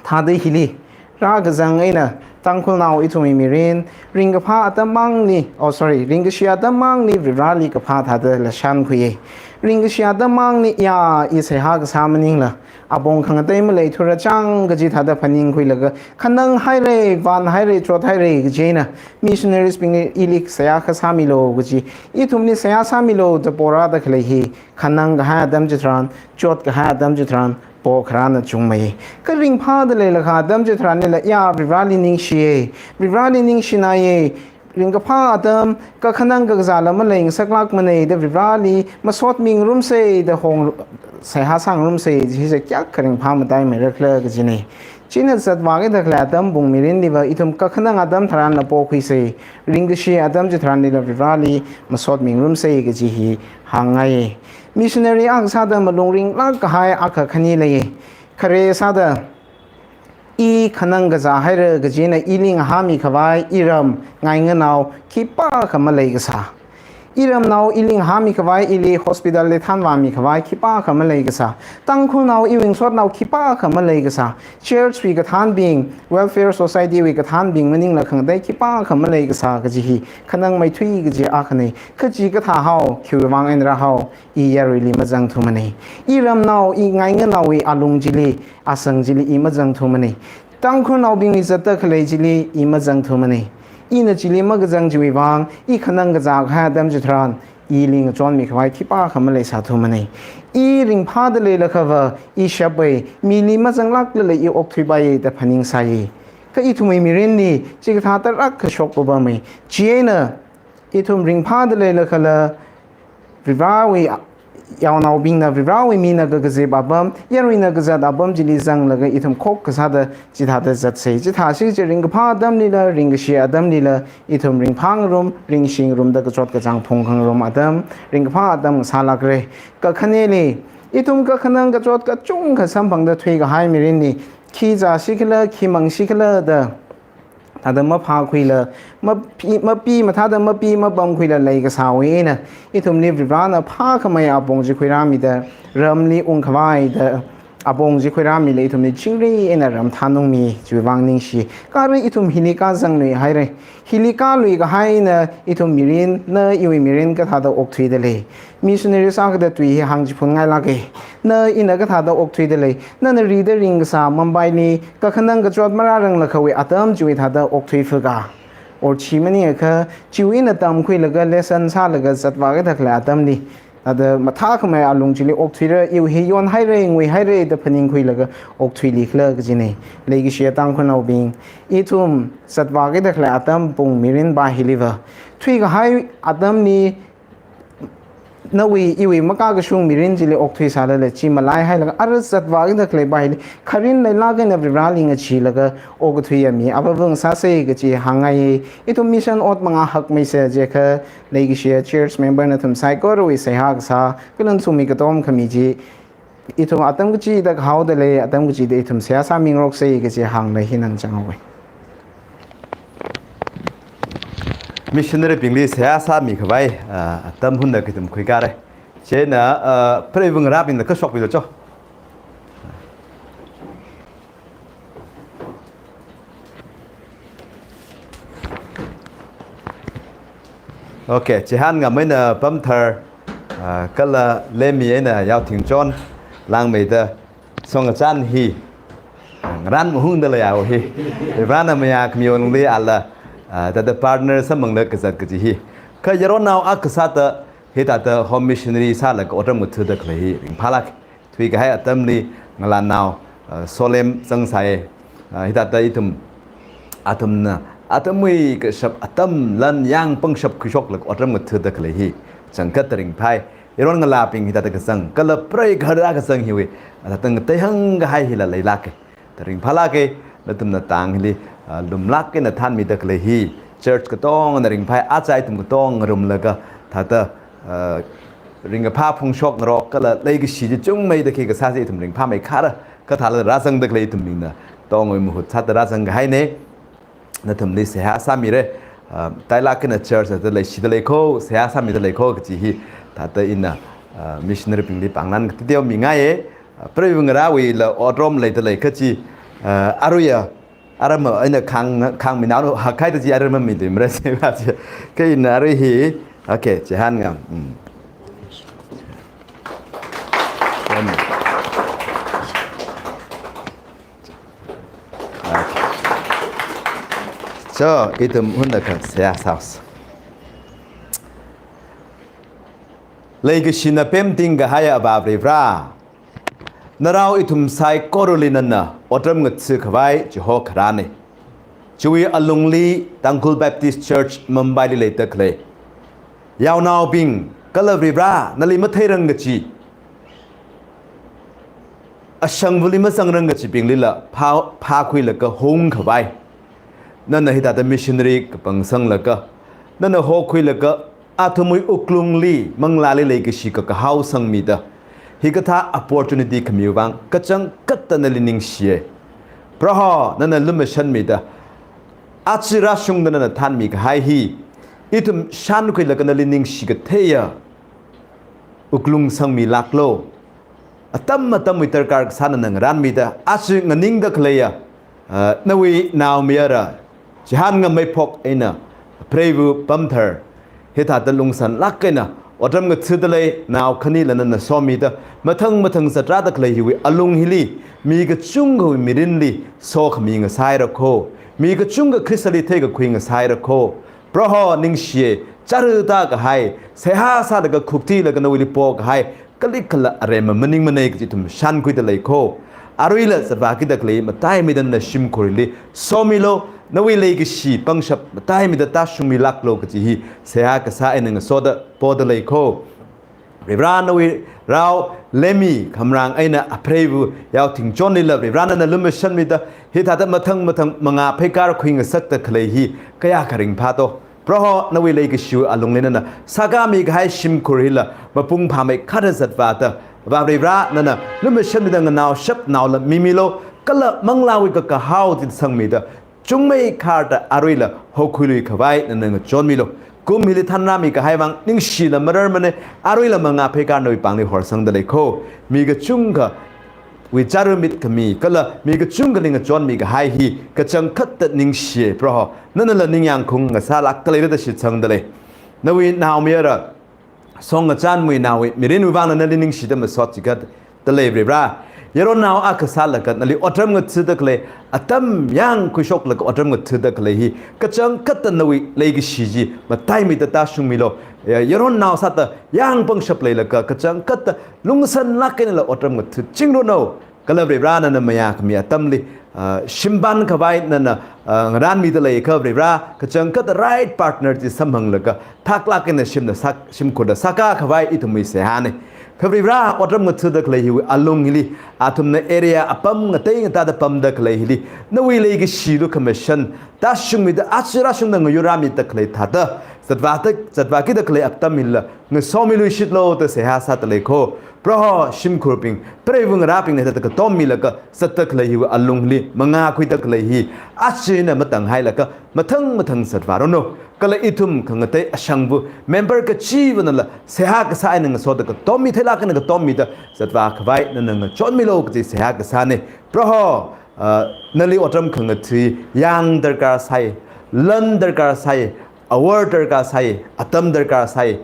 thāda hili rākazang eina Tangkhulnao ithumwui mirin, ringkaphā atam mangli, oh sorry, ringkashi atam mangli Vareli kaphā thāda lashan khuiya. Ringkashi atam mangli ya i seihā kasā maningla, apong khangatei maleithura chang kaji thāda phaningkhuilaga, khanang haira, vān haira, chot haira kaji eina, missionaries bingli ili seihā kasā milu kaji, ithumli seihā sāmilu da porāda khalei hi, khanang kahai atam chitharan, chot kahai atam chitharan, pokharana chungmei. Kha ringphāda leilakha atam chitharanlila, ya Vareli ningshiya, Vareli ningshinaiya, ringkaphā atam, kakhanang kakazāla maleingasaklākmana da Vareli masotmingarumsa da hong, seihā sāngarumsa, hi chi kayākha ringphā mataimeirakhala kajina. China zatvākida khalei atam pung mirinliva ithum kakhanang atam tharanla pokhuisa, ringkashi atam chitharanlila Vareli masotmingarumsa kaji hi hāngngaiya. Missionary akha sāda malung ringlāk kahai akha khani leiya. Khare sāda, i khanang kazā haira kajina ili ngahāmikhavai iram ngainganao khipākha maleikasā. Iramnao ili ngahāmikhavai, ili hospital li thanvāmikhavai khipākha maleikasā. Tangkhulnao iwui ngasotnao khipākha maleikasā. Church wui kathānbing, welfare society wui kathānbing maningla khangatei khipākha maleikasā kaji hi khanangmeithui kaji akhana. Kha chi kathāhao, khiwui vang eina rāhao, i yaruili mazangthumana. Iramnao, i ngainganaowui alung chili, asang chili i mazangthumana. Tangkhulnaobingli zatda khalei chili i mazangthumana. Ina chili makazang chiwui vang, i khanang kazā kahai atam chitharan, ili ngachonmi khavai khipākha maleisāthumana. I ringphāda leilakhava, i shappai, mili mazanglāklala i okthuipai da phaningsai. Kha ithumwui mirinli, chikathā tarākha shokpapamma. Chieina, ithum ringphāda leilakhala, Varivarāwui yaonaobingna, Varivarāwui mina kakazip apam, yaruina kazat apam chili zanglaga ithum khokkha sāda chithāda zatsa. Chithāsi chi ringkaphā atamlila, ringkashi atamlila, ithum ringphāngarum, ringshingarumda kachot kachāng phungkhangarum atam, ringkaphā atam sālākra. Kakhaneli, ithum kakhanang kachot kachungkha samphangda thuikahai mirinli, khi zāsi khala, khi mangsi khala da, thāda maphākhuila, mapi, mapi mathāda mapi mapamkhuila leikasāwui eina, ithumli Varivarāna phākhamei apong chi khuirāmida, ramli ungkhavai da, apong chi khuirāmila ithumli chingri eina ram thanungmi chiwui vang ningshi. Kha arui ithum hili kāzangluihaira. Hili kāluikahai eina ithum mirin, na iwui mirin kathāda okthuida lei. Missionary sākada tui hi hāngchiphun ngailāka. Na ina kathāda okthuida lei. Nana rida ringkasā Mumbaili kakhanang kachot marāranglakha wui atam chiwui thāda okthuiphaka. Or chi maningakha, chiwui ina tamkhuilaga lesson sālaga zatvākida khalei atamli, thāda mathākhamei alung chili okthuira, iwui hi yonhaira, nguihaira da phaningkhuilaga okthuili khala kajina. Leikashiya Tangkhulnaobing, ithum zatvākida khalei atam pung mirin pā hiliva, thuikahai atamli, nawui, iwui makakashung mirin chili okthuisālala chi malaihailaga, ara zatvākida khalei pā hili, kharin leilāk eina Varivarāli ngacheelaga okathuiya mi apavung sāsa kachi hāngngai. Ithum mission ot manga hakmeisa jiakha, leikashiya church member nathum saikorawui seihā kasā, kala nathumwui katom khami chi, ithum atam kachida kahaoda lei, atam kachida ithum seihā sāmingaroksa kachi hāngda hina ngachang haowa. Missionary bingli seihā sāmi khavai, ah, atam hunda ithum khuikāra. Chieina, ah, preiva ngarābingna kashokmilu cho. Okay, chihān ngam eina Pamthar, ah, kala Lemi eina Yaothingchon langmeida songachan hi, ah, ngaran mahungda leiya hi. Varivarāna mayākhami alungli ala, ah, thāda partner samphangda kazat kaji hi. Kha yaronao akha sāda hithāda home missionary sālaga otram ngathada khalei hi ringphālāk. Thuikahai atamli ngalānao, ah, Solem zangsai, ah, hithāda ithum, athumna, athumwui kashap atam lan yang pangshap khuishoklaga otram ngathada khalei hi changkhat ringphāi. Yaron ngalābing hithāda kazang, kala preigaharā kazang hiwui, ah, thāda ngateihāng kahai hila leilāka. Da ringphālāka, nathumna tang hili, ah, lumlāk eina thanmida khalei hi, church katongana ringphāi, aja ithum katong ngarumlaga, thāda, ah, ringkaphā phungshok ngarok, kala leikashi chi chungmeida khi kasā chi ithum ringphāmei khara, kathāla rāzangda khalei ithumbingna, tongwui mahut sāda rāzang kahaina, nathumli seihā sāmira, ah, tailāk eina church da leishida leikho, seihā sāmida leikho kaji hi, thāda ina, ah, missionary bingli pānglan kateo mingaiya, ah, preiva ngarāwuila otram leida lei kaji, ah, aruiya, aram eina khang, khangminao hakkahai da chi aram mi dim re se ba chi. Kha ina arui hi, okay, chihān ngam. Mm. Okay. So, ithum hunakha seihā sāsa. Leikashina pemting kahaiya Avā Varivarā, narao ithum saikorali nana otram ngatha khavai chiho kharāna. Chiwui alungli Tangkhul Baptist Church Mumbaili leida khalei yaonaobing kala Varivarā nali matheirang kaji, ashangvali mazangrang kajibinglila phā, phākhuilaga hung khavai, nana hithāda missionary kapangsanglaga, nana hokhuilaga, athumwui wuklungli manglāli leikashi kakahao sangmida, hikathā opportunity khamiwui vang kachangkhatta nali ningshiya. Proho, nana lumashanmida, aja rāshungda nana thanmi kahai hi, ithum shānkhuilaga nali ningshi katheiya wuklung sangmilāklu. Atam atamwui darkar kasā nana ngaranmida, aja nganingda khaleiya, ah, nawui naomayara, chihān ngameiphok eina, preiva Pamthar, hithāda lungsanlāk eina otram ngathada lei nao khanila nana somida, mathang mathang zatrāda khalei hiwui alung hili, mi kachungkhawui mirinli sokhami ngasāhaira kho. Mi kachungkha Khristali theikakhui ngasāhaira kho. Proho ningshiye, chara tākahai, seihā sālaga khuktilaga nawuili pokahai, kali kala aremma maningmanei kaji ithum shānkhuida lei kho. Aruila zatvākida khalei mataimida nana shimkhurli somilo, nawui leikashi pangshap mataimida tāshungmilāklo kaji hi seihā kasā eina ngasoda poda lei kho. Varivara nawui rao Lemmi Khamrang eina apreiva Yaothingchonlila Varivara nana lumashanmida, hithāda mathang mathang mangā pheikar khuingasakda khalei hi kayākha ringphā to. Proho nawui leikashiwui alungli nana sākāmi kahai shimkhur hila mapung phāmeikhada zatvāda, Vā Varivara nana lumashanmida nganaoshap naola mimilo, kala manglāwui kakahao chi sangmida, chungmeikharda aruila hokhuilui khavai nana ngachonmilo. Kum hili thanrāmi kahai vang ningshila mararmanei, aruila mangā pheikar nawui pāngli horsangda lei kho. Mi kachungkhawui chara mitkhami, kala mi kachungkhali ngachonmi kahai hi kachangkhatta ningshiye Proho. Nanala ningyāng khaung ngasālākda leira da shitsangda lei. Nawui naomayara Songngachānmei naowui mirinwui vangla nali ningshida masot chigatda lei Varivara. Yaronnao akha sālaga nali otram ngathada khalei, atam yāng khuishoklaga otram ngathada khalei hi kachangkhatta nawui leikashi chi mataimida tāshungmilo. Ya-, yaronnao sāda yāng pangshap leilaga kachangkhatta lungsanlāk einala otram ngatha chingranu. Kala Varivara nana mayākhami atamli, ah, shimpan khavai nana, ah, ngarānmida leikha Varivara, kachangkhatta right partner chi samphanglaga thaklāk eina shimna sāk, shimkhurda sākā khavai ithumwui seihānei. Kha Varivara otram ngathada khalei hiwui alung hili, athumna area apam ngatei ngatāda pamda khalei hili, nawui leikashilu khamashan tāshungmida aja rāshungda ngayur rāmida khalei thāda, zatvāda, zatvākida khalei atam hila ngasomiluishitlo da seihā sāda lei kho. Proho shimkhurbing, preiva ngarābingna hithāda katom milaga zatta khalei hiwui alungli mangā khuida khalei hi, aja eina matanghailaga mathang mathang zatvāranu. Kala ithum khangatei ashangva member kachivanala seihā kasā eina ngasoda katom mitheilāk eina katom mida zatvā khavai nana ngachonmilo kaji seihā kasānei. Proho, ah, nali otram khangatha yāng darkar sāi, lan darkar sāi, awor darkar sāi, atam darkar sāi,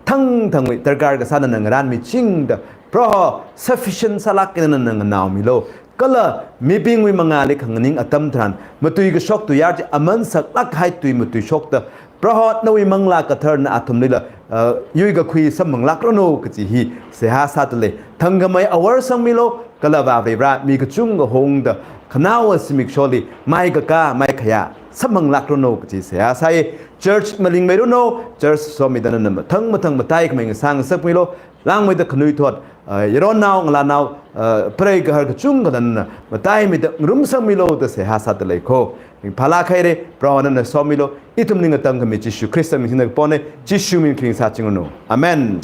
thangthangwui darkar kasā nana ngarānmichingda, Proho sufficient sālāk eina nana nganaomilo. Kala mibingwui mangāli khanganing atam tharan, matui kashok tuiyār chi aman saklāk kahai tui matuishokta, Proho nawui Manglā Katharana athumlila, ah, yuikakhui samphanglākranu kaji hi seihā sāda lei. Thangkhamei awor sangmilo, kala Vā Varivara mi kachungkha hongda, khanaowa zimiksholi mai kakā, mai khayā samphanglākranu kaji seihā sāi. Church malingmeiranu, church somida nana mathang mathang mataikhamei ngasā ngasakmilo, langmeida khanuithot, ah, yaronnao, ngalānao, ah, prei gahar kachungkha nana mataimida ngarumsangmilo da seihā sāda lei kho. Ringphālāk haira, Proho nana somilo, ithumli ngatangkhami Jishu Khrista ming singda kaponei, Jishu ming khring sāchingranu. Amen.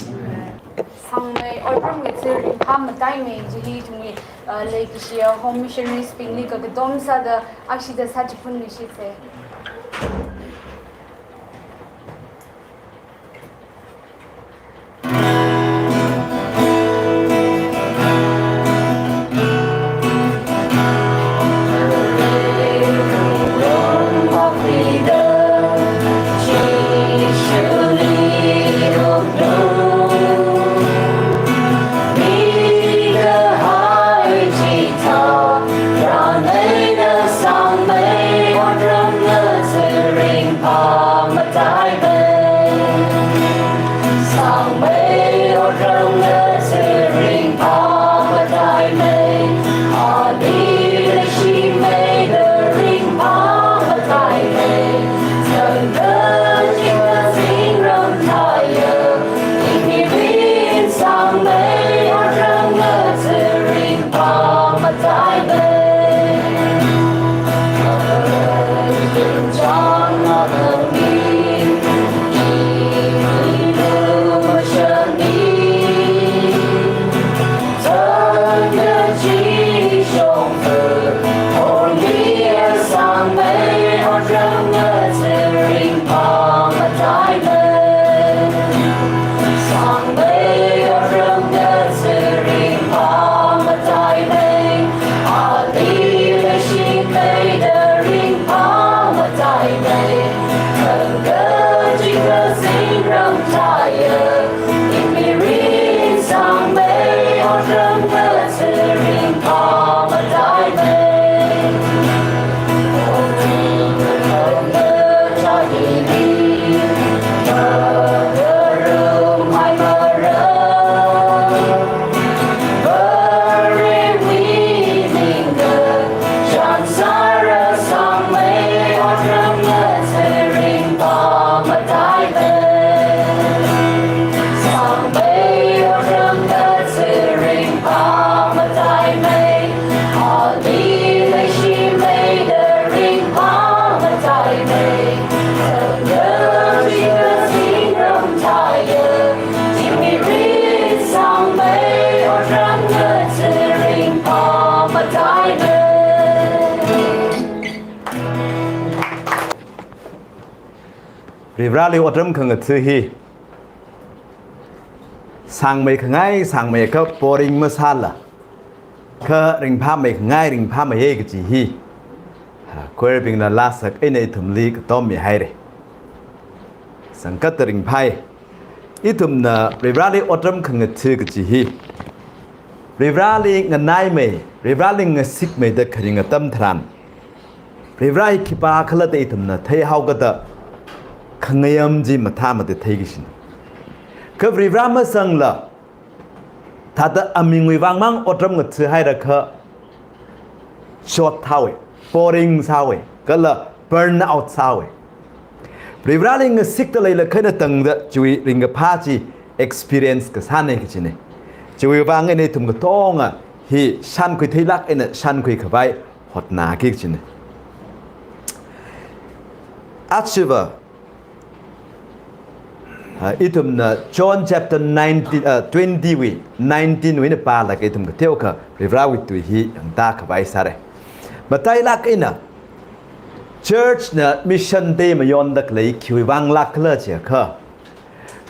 Sangmei otram ngathada ringphā mataimei chi hi ithumwui, ah, leikashiya home missionaries bingli kakatom sāda akshida sāchiphunluishitse. Varivarali otram khangatha hi sāngmei khangai, sāngmei kha boring masāla, kha ringphāmei khangai, ringphāmeiya kaji hi, ha, choir bingna laa sak eina ithumli katommi haira. Sangkata ringphāi. Ithumna Varivarali otram khangatha kaji hi Varivarali nganaimei, Varivarali ngasikmeida kharing atam tharan, Varivara hi khipākhala da ithumna theihaokada khangayam chi mathāmada theiki kajina. Kha Varivara masangla, thāda amingwui vangmang otram ngatha hairakha chothaowa, boring sāowa, kala burn out sāowa. Varivarali ngasikda leilakha eina tangda chiwui ringkaphā chi experience kasāna kajina. Chiwui vang eina ithum katonga hi shānkhui theilāk eina shānkhui khavai hotnāki kajina. Achiva, ah, ithumna John chapter nineteen, ah, twenty wui, nineteen wui eina pālaga ithum kateokha Varivarawui tui hi yangda khavai sāra. Matailāk eina, church na mission day mayonda khalei khiwui vanglākkhala chiakha,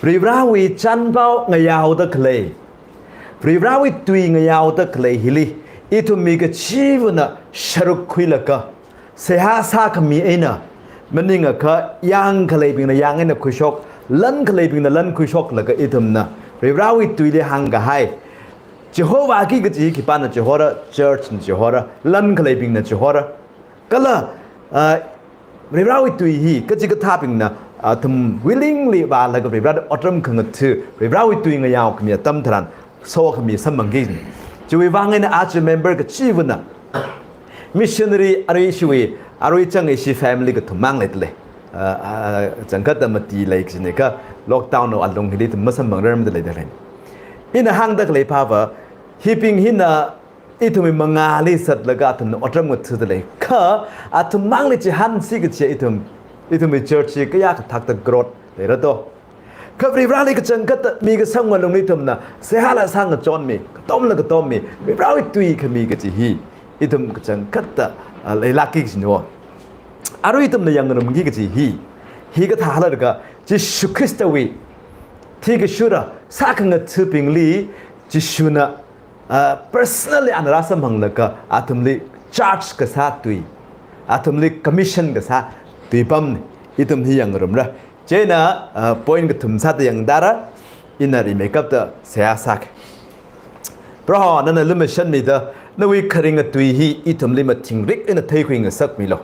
Varivarawui chānpao ngayaoda khalei, Varivarawui tui ngayaoda khalei hili ithum mi kachivana sharuk khuilaga, seihā sākhami eina, maningakha yangkhaleibingna yang eina khuishok, lankhaleibingna lan khuishoklaga ithumna Varivarawui tuili hāngkahai, chihovāki kaji khipāna chihora, church na chihora, lankhaleibingna chihora. Kala, ah, Varivarawui tui hi kachikathābingna, ah, athum willingly vālaga Varivarali otram khangatha, Varivarawui tui ngayaokhami atam tharan sokhami samphangki. Chiwui vang eina aja member kachivana, missionary arui ishiwui, arui chang ishi family kathum mang leidalei. Ah, ah, changkata mati lei kajina kha lockdown wui alung hili ithum masamphangrarmada leidalei. Ina hāngda khalei phāva, hibing hina ithumwui mangāli zatlaga athumna otram ngathadalei. Kha athum mangli chihānsi kachi ithum, ithumwui church hi kayākha thakta growth leira to. Kha Varivarali kachangkata mi kasang ngalungli ithumna seihāla sāngachonmi, katomla katommi, Varivarawui tui khami kaji hi ithum kachangkata, ah, leilākki kajina. Arui ithumna yangngarumki kaji hi, hikathā halaga Jishu Khristawui thikashura sākhangathabingli Jishuna, ah, personally ana rāsamphanglaga athumli charge kasā tui, athumli commission kasā tuipamna, ithum hi yangngarumra. Chieina, ah, point kathum sāda yangdara, ina rimeikapta seihā sāki. Proho, nana lumashanmida, nawui kharinga tui hi ithumli mathingrik eina theikhui ngasakmilu.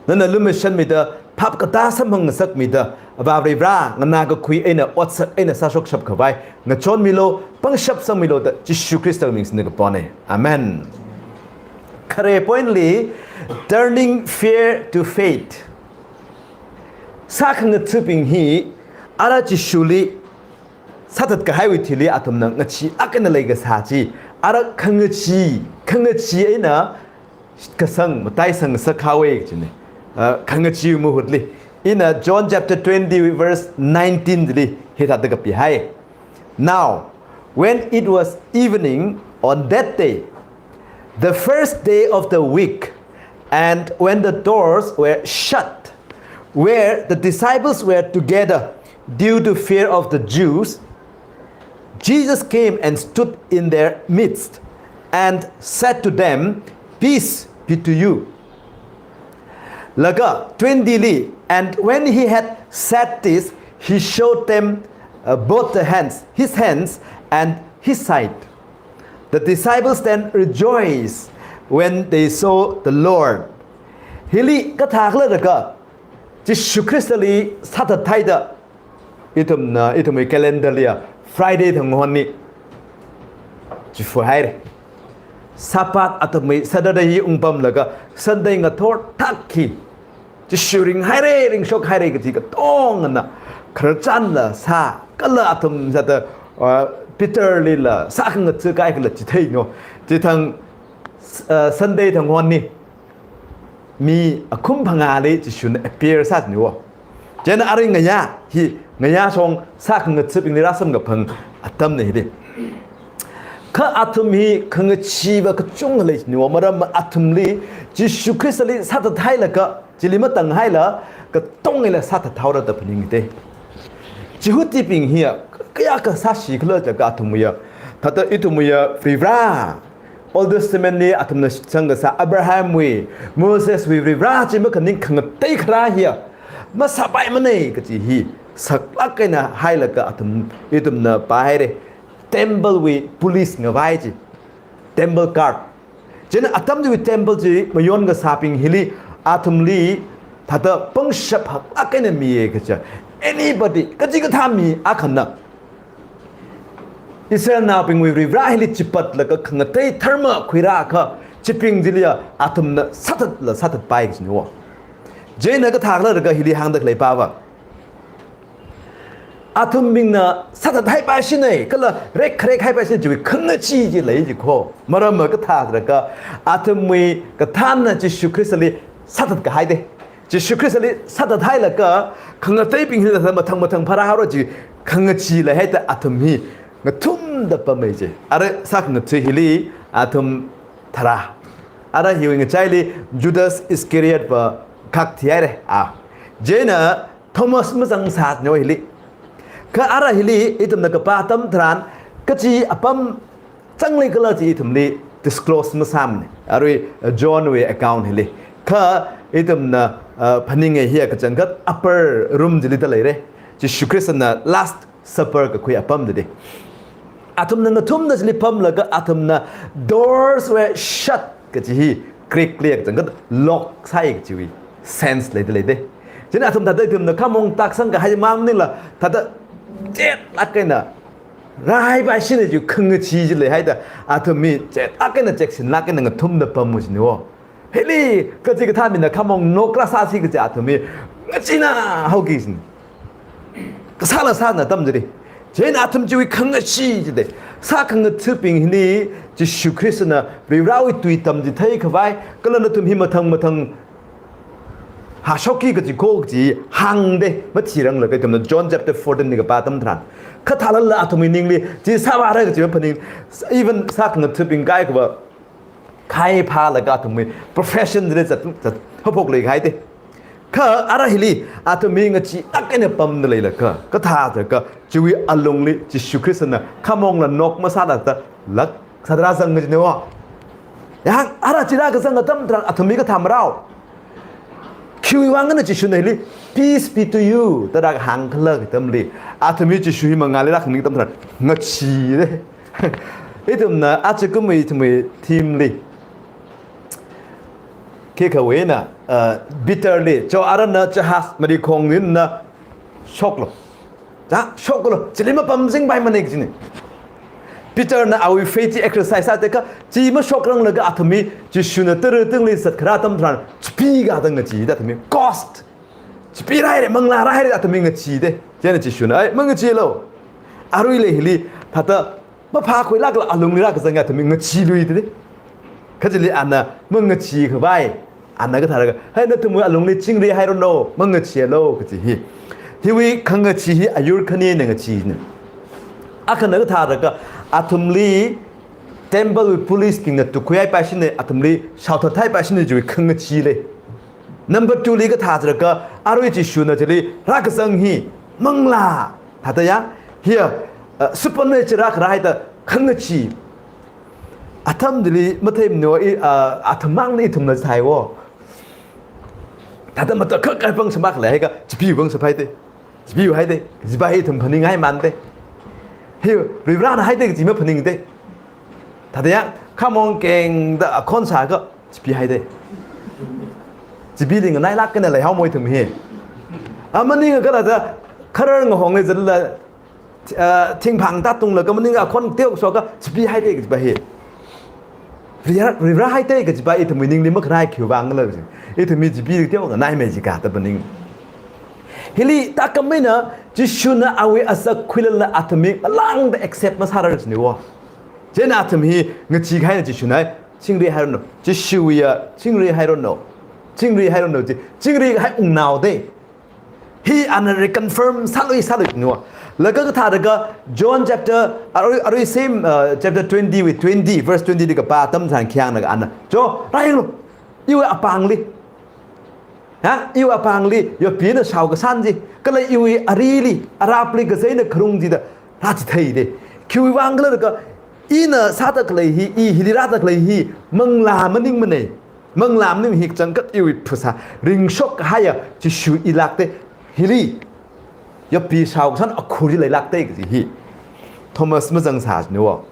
Nana lumashanmida, phap katā samphang ngasakmida, Avā Varivara, nganā kakhui eina otsak eina sāshokshap khavai ngachonmilu, pangshap sangmilu da Jishu Khristawui ming singda kapona. Amen. Khare point li, turning fear to faith. Sākhangathabing hi ara Jishuli sāthat kahaiwui thili athumna ngacheelāk eina leikasā chi, ara khangachee, khangachee eina kasang, mataisang sākhavai kajina. Ah, khangachee mahutli. Ina John chapter twenty verse nineteen li hithāda kapihai. Now, when it was evening on that day, the first day of the week, and when the doors were shut, where the disciples were together due to fear of the Jews, Jesus came and stood in their midst and said to them, "Peace be to you." Laga twenty li, and when he had said this, he showed them, uh, both the hands, his hands and his side. The disciples then rejoiced when they saw the Lord. Hili kathā khala jiakha, Jishu Khristali sāthat haida, ithumna, ithumwui calendar liya Friday thang honni chifa haira. Sabbath atamwui Saturday hi ungpamlaga Sunday ngathor thak hi Jishu ringhaira, ringshokhaira kaji katongana khararchanla sā, kala athum sāda, uh, Peter lila sākhangatha kaikhala chitheino. Chithang, uh, Sunday thang honni mi akhum phangāli Jishuna appear sāniwo. Chieina arui ngayā hi, ngayā shong sākhangathabingli rāsamkaphang atamna hili. Kha athum hi khangacheeva kachungkha lei niwo, maram athumli Jishu Khristali sāthathailaga, chili matanghaila, katongla sāthathaora da phaningde. Jihudibing hiya kayākha sāshikhala jiakha athumwuiya, thāda ithumwuiya Varivara, Old Testament li athumna shitsang kasā Abrahamwui, Moseswui Varivara chi makhaning khangatei kharā hiya masāpaimana kaji hi saklāk eina hailaga athum, ithumna pāhaira. Temple wui police ngavai chi, temple guard. Chieina atam chiwui temple chi mayon kasābing hili athumli thāda pangshap haklāk eina miya kaja. Anybody, kachikathā mi akhana Israelnaobingwui Varivara hili chipatlaga khangatei dharma khuirākha, chibing chiliya athumna sāthatla sāthatpai kajiniwo. Chieina kathākhala jiakha hili hāngda khalei pava, athumbingna sāthathaipaishina, kala rekkharek haipaishina chiwui khangachee chi lei jikho. Maram kathā jiakha, athumwui kathānna Jishu Khristali sāthatkahaide. Jishu Khristali sāthathailaga khangateibing hila mathang mathang pharāhaora chi khangachee leihaida athum hi ngathumda pammi je. Ara sākhangatha hili athum tharā. Ara hiwui ngachaili Judas Iscariot va khak thihaira. A. Chieina Thomas mazangsāniwo hili. Kha ara hili ithumna kapā atam tharan, kachi apam zangleikhala chi ithumli disclose masāmana. Arui, uh, John wui account hili. Kha ithumna, uh, phaninga hiya kachangkhat upper room chili da leira. Jishu Khristana Last Supper kakhui apam dadi. Athumna ngathumda chili pamlaga athumna doors were shut kaji hi Greek li kachangkhat lock sāi kajiwui sense leida leide. Chieina athum thāda ithumna khamong taksang kahai mang maningla, thāda chetlāk eina rāhaipaishina chi khangachee chi leihaida athum hi chetlāk eina cheksinlāk eina ngathumda pammu jiniwo. Hili kachikathā mina khamong nok rāsāsi kaja athum hi ngacheena haoki jin. Kasāla sāna atam chili. Chieina athum chiwui khangachee chili sākhangathābing hili Jishu Khristana Varivarawui tui tamchitheikhavai, kala nathum hi mathang mathang hāshokki kajikho kaji hāngde, mathiranglaga ithumna John chapter fourteen li kapā atam tharan. Kha thālala athumwui ningli chi sāvāra kaji maphaning, even sākhangathābing kaikhava khai phālaga athumwui profession chili zat, zat haophok leihaide. Kha ara hili athum hi ngacheelāk eina pamda leilakha, kathā jiakha chiwui alungli Jishu Khristana khamongla nok masāla thāda lak sādara zang kajiniwo. Yang, ara chi rākazang atam tharan athum hi kathā marao. Khiwui vang eina Jishuna hili, "Peace be to you," da rākahāng khala katamli, athum hi Jishu hi mangāli rākhaning atam tharan ngacheede. Ithumna ajakumwui ithumwui theme li, khikhawui eina, uh, Peter li, "Cho arana jahaz marikhong nina shoklu. Ja, shoklu, chili mapamzingpaimana," kajina. Peter na awui faith chi exercise sāda kha, chi mashokranglakha athum hi Jishuna tara tungli zatkharā atam tharan, chipee kathā ngacheeda athum hi, ghost. Chipee rāhaira, manglā rāhaira, athum hi ngacheede. Chieina Jishuna, "Ai, mangacheelu. Aruila hili thāda maphākhuilākla alungli rākazanga athum hi ngacheeluida." Kha chili ana mangacheekhavai, ana kathāra kha, "Hai, nathumwui alungli chingri hairanu, mangacheelu," kaji hi. Hiwui khangachee hi ayur khani eina ngacheena. Akhana kathāra kha, athumli temple wui police bingna tukkhuihaipaishina, athumli shaothathaipaishina chiwui khangachee lei. Number two li kathā jiakha, arui Jishuna chili rākazang hi manglā, thāda ya, hiya, uh, supernatural kharā haida khangachee. Atam chili matheimana, i, uh, athum mangna ithumna theiwo. Thāda matakhak kai pangshap makhalei haikha, chipee pangshap haide. Chipeehaide, chipa hi ithum phaninghai mande. Hi, Varivarana haide kaji maphaningde. Thāda ya, khamong kengda akhon sākha, chipee haide. Chipeeli nganailāk eina leihaomo ithum hi. A maningakha thāda, kharar ngahong lei zatlala, ah, thingphang tātunglaga maningakha akhon teokshokha, chipee haide kajipa hi. Varivara, Varivara haide kajipa ithumwui ningli makharai khiwui vangla kaji. Ithum hi chipee teonganai mei jikha da phaning. Hili tākam eina Jishuna awui azak khuilala athum hi ngalāngda accept masārar jiniwo. Chieina athum hi ngacheekahaina Jishuna, "Chingri hairanu. Jishuwuiya chingri hairanu. Chingri hairanu," ji. Chingri hai wungnaode. Hi ana reconfirm sālui sālui niwo. Laga kathāda ka John chapter, arui, arui same, uh, chapter twenty wui twenty, verse twenty li kapā atam tharan khi hāngna ka ana. Cho, rāyanglu, iwui apāngli. Ha? Iwui apāngli, yopi eina shaokasān chi. Kala iwui arili, arapli, kazeina kharung chida rāchitheida. Khiwui vang khala ka, ina sāda khalei hi, i hili rāda khalei hi, manglā maningmanei. Manglā maning hi kachangkhat iwui phasā ringshok kahaiya Jishu ilākda. Hili, yopi shaokasān akhur chi leilākda kaji hi Thomas mazangsā jina wo.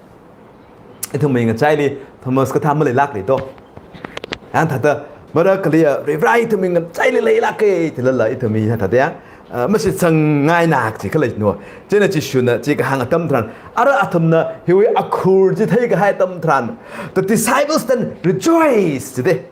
Ithumwui ngachaili Thomas kathā maleilākla to. Yang thāda, marakhaliya, Varivara ithumwui ngachaili leilāka, thilala ithumwui thāda yang, ah, mashitsangngaina kaji khalei jina wo. Chieina Jishuna chi kahāng atam tharan, ara athumna hiwui akhur chi theikahai atam tharan, the disciples then rejoice jida.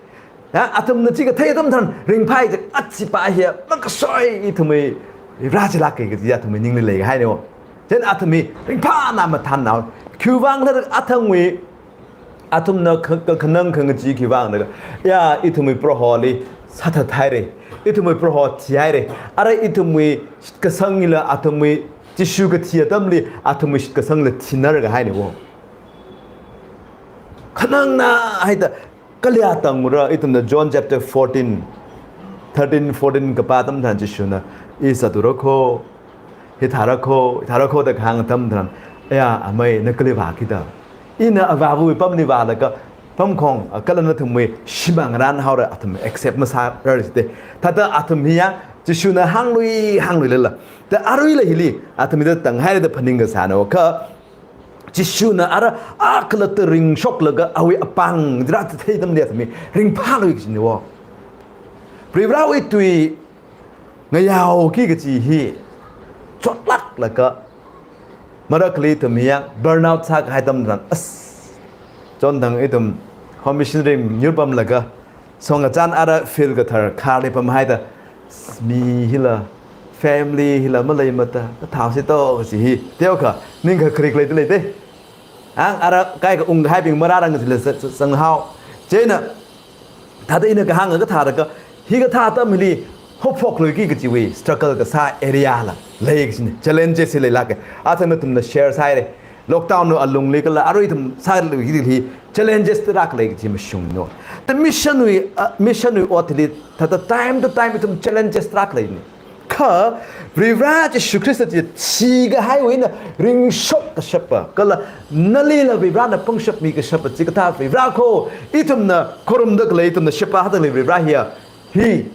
Ya, athumna chi kathei atam tharan ringphai jida, achipa hiya makasoi ithumwui Varivara chilāka kaji athumwui ningli leikahaina wo. Chieina athum hi ringphāna mathānna wo. Khiwui vang khala athumwui, athumna kha-, kha-, khanang khangachee khiwui vang khala, ya, ithumwui Proholi sāthathaira. Ithumwui Proho thihaira. Ara ithumwui shitkasang hila athumwui Jishu kathi atamli athumwui shitkasangla thiner kahaina wo. Khanangna haida, kaliya tangura, ithumna John chapter fourteen, thirteen, fourteen kapā atam tharan Jishuna, i zatura kho, hithāra kho, hithāra kho da kahāng atam tharan, aya, amei, na kali vāki da. Ina avāwui pamli vālaga, pamkhong, a, kala nathumwui shimān ngarān haora athum accept masārar jida. Thāda athum hiya, Jishuna hānglui, hāngluilala. Da aruila hili, athum hithāda tānghaira da phaning kasāna wo. Kha, Jishuna ara akhalatta ringshoklaga awui apāng rāchithei atamli athum hi ringphālui kajina wo. Varivarawui tui ngayaoki kaji hi chotlāklaga, marakhali ithum hi yang burnout sākahai atam tharan, as, chonthang ithum home missionary yur pamlaga, songkachān ara field kathar kharli pamhaida, mi hila, family hila maleimada, kathāsi to kaji hi, teokha, ningkakharik leida leida. Ang ara kaikha ungkahaibing marārang jila sa-, sa-, sanghao. Chieina, thāda ina kahāng kathāda ka, hikathā atamli, haophokluiki kajiwui, struggle kasā area la, lei kajina, challenges hi leilāka. Athang nathumna share sāhaira. Lockdown wui alungli kala arui ithum sāluiki hi challenges tarākha lei kaji mashungna wo. Ta mission wui, ah, mission wui otli thāda time to time ithum challenges tarākha leina. Kha Varivara Jishu Khrista chi thikahaiwui eina ringshok kashapa, kala nalila Varivarana pangshap mikashapa chikathā Varivara kho, ithumna khorumda khalei, ithumna sheba sāda khalei Varivara hiya, hi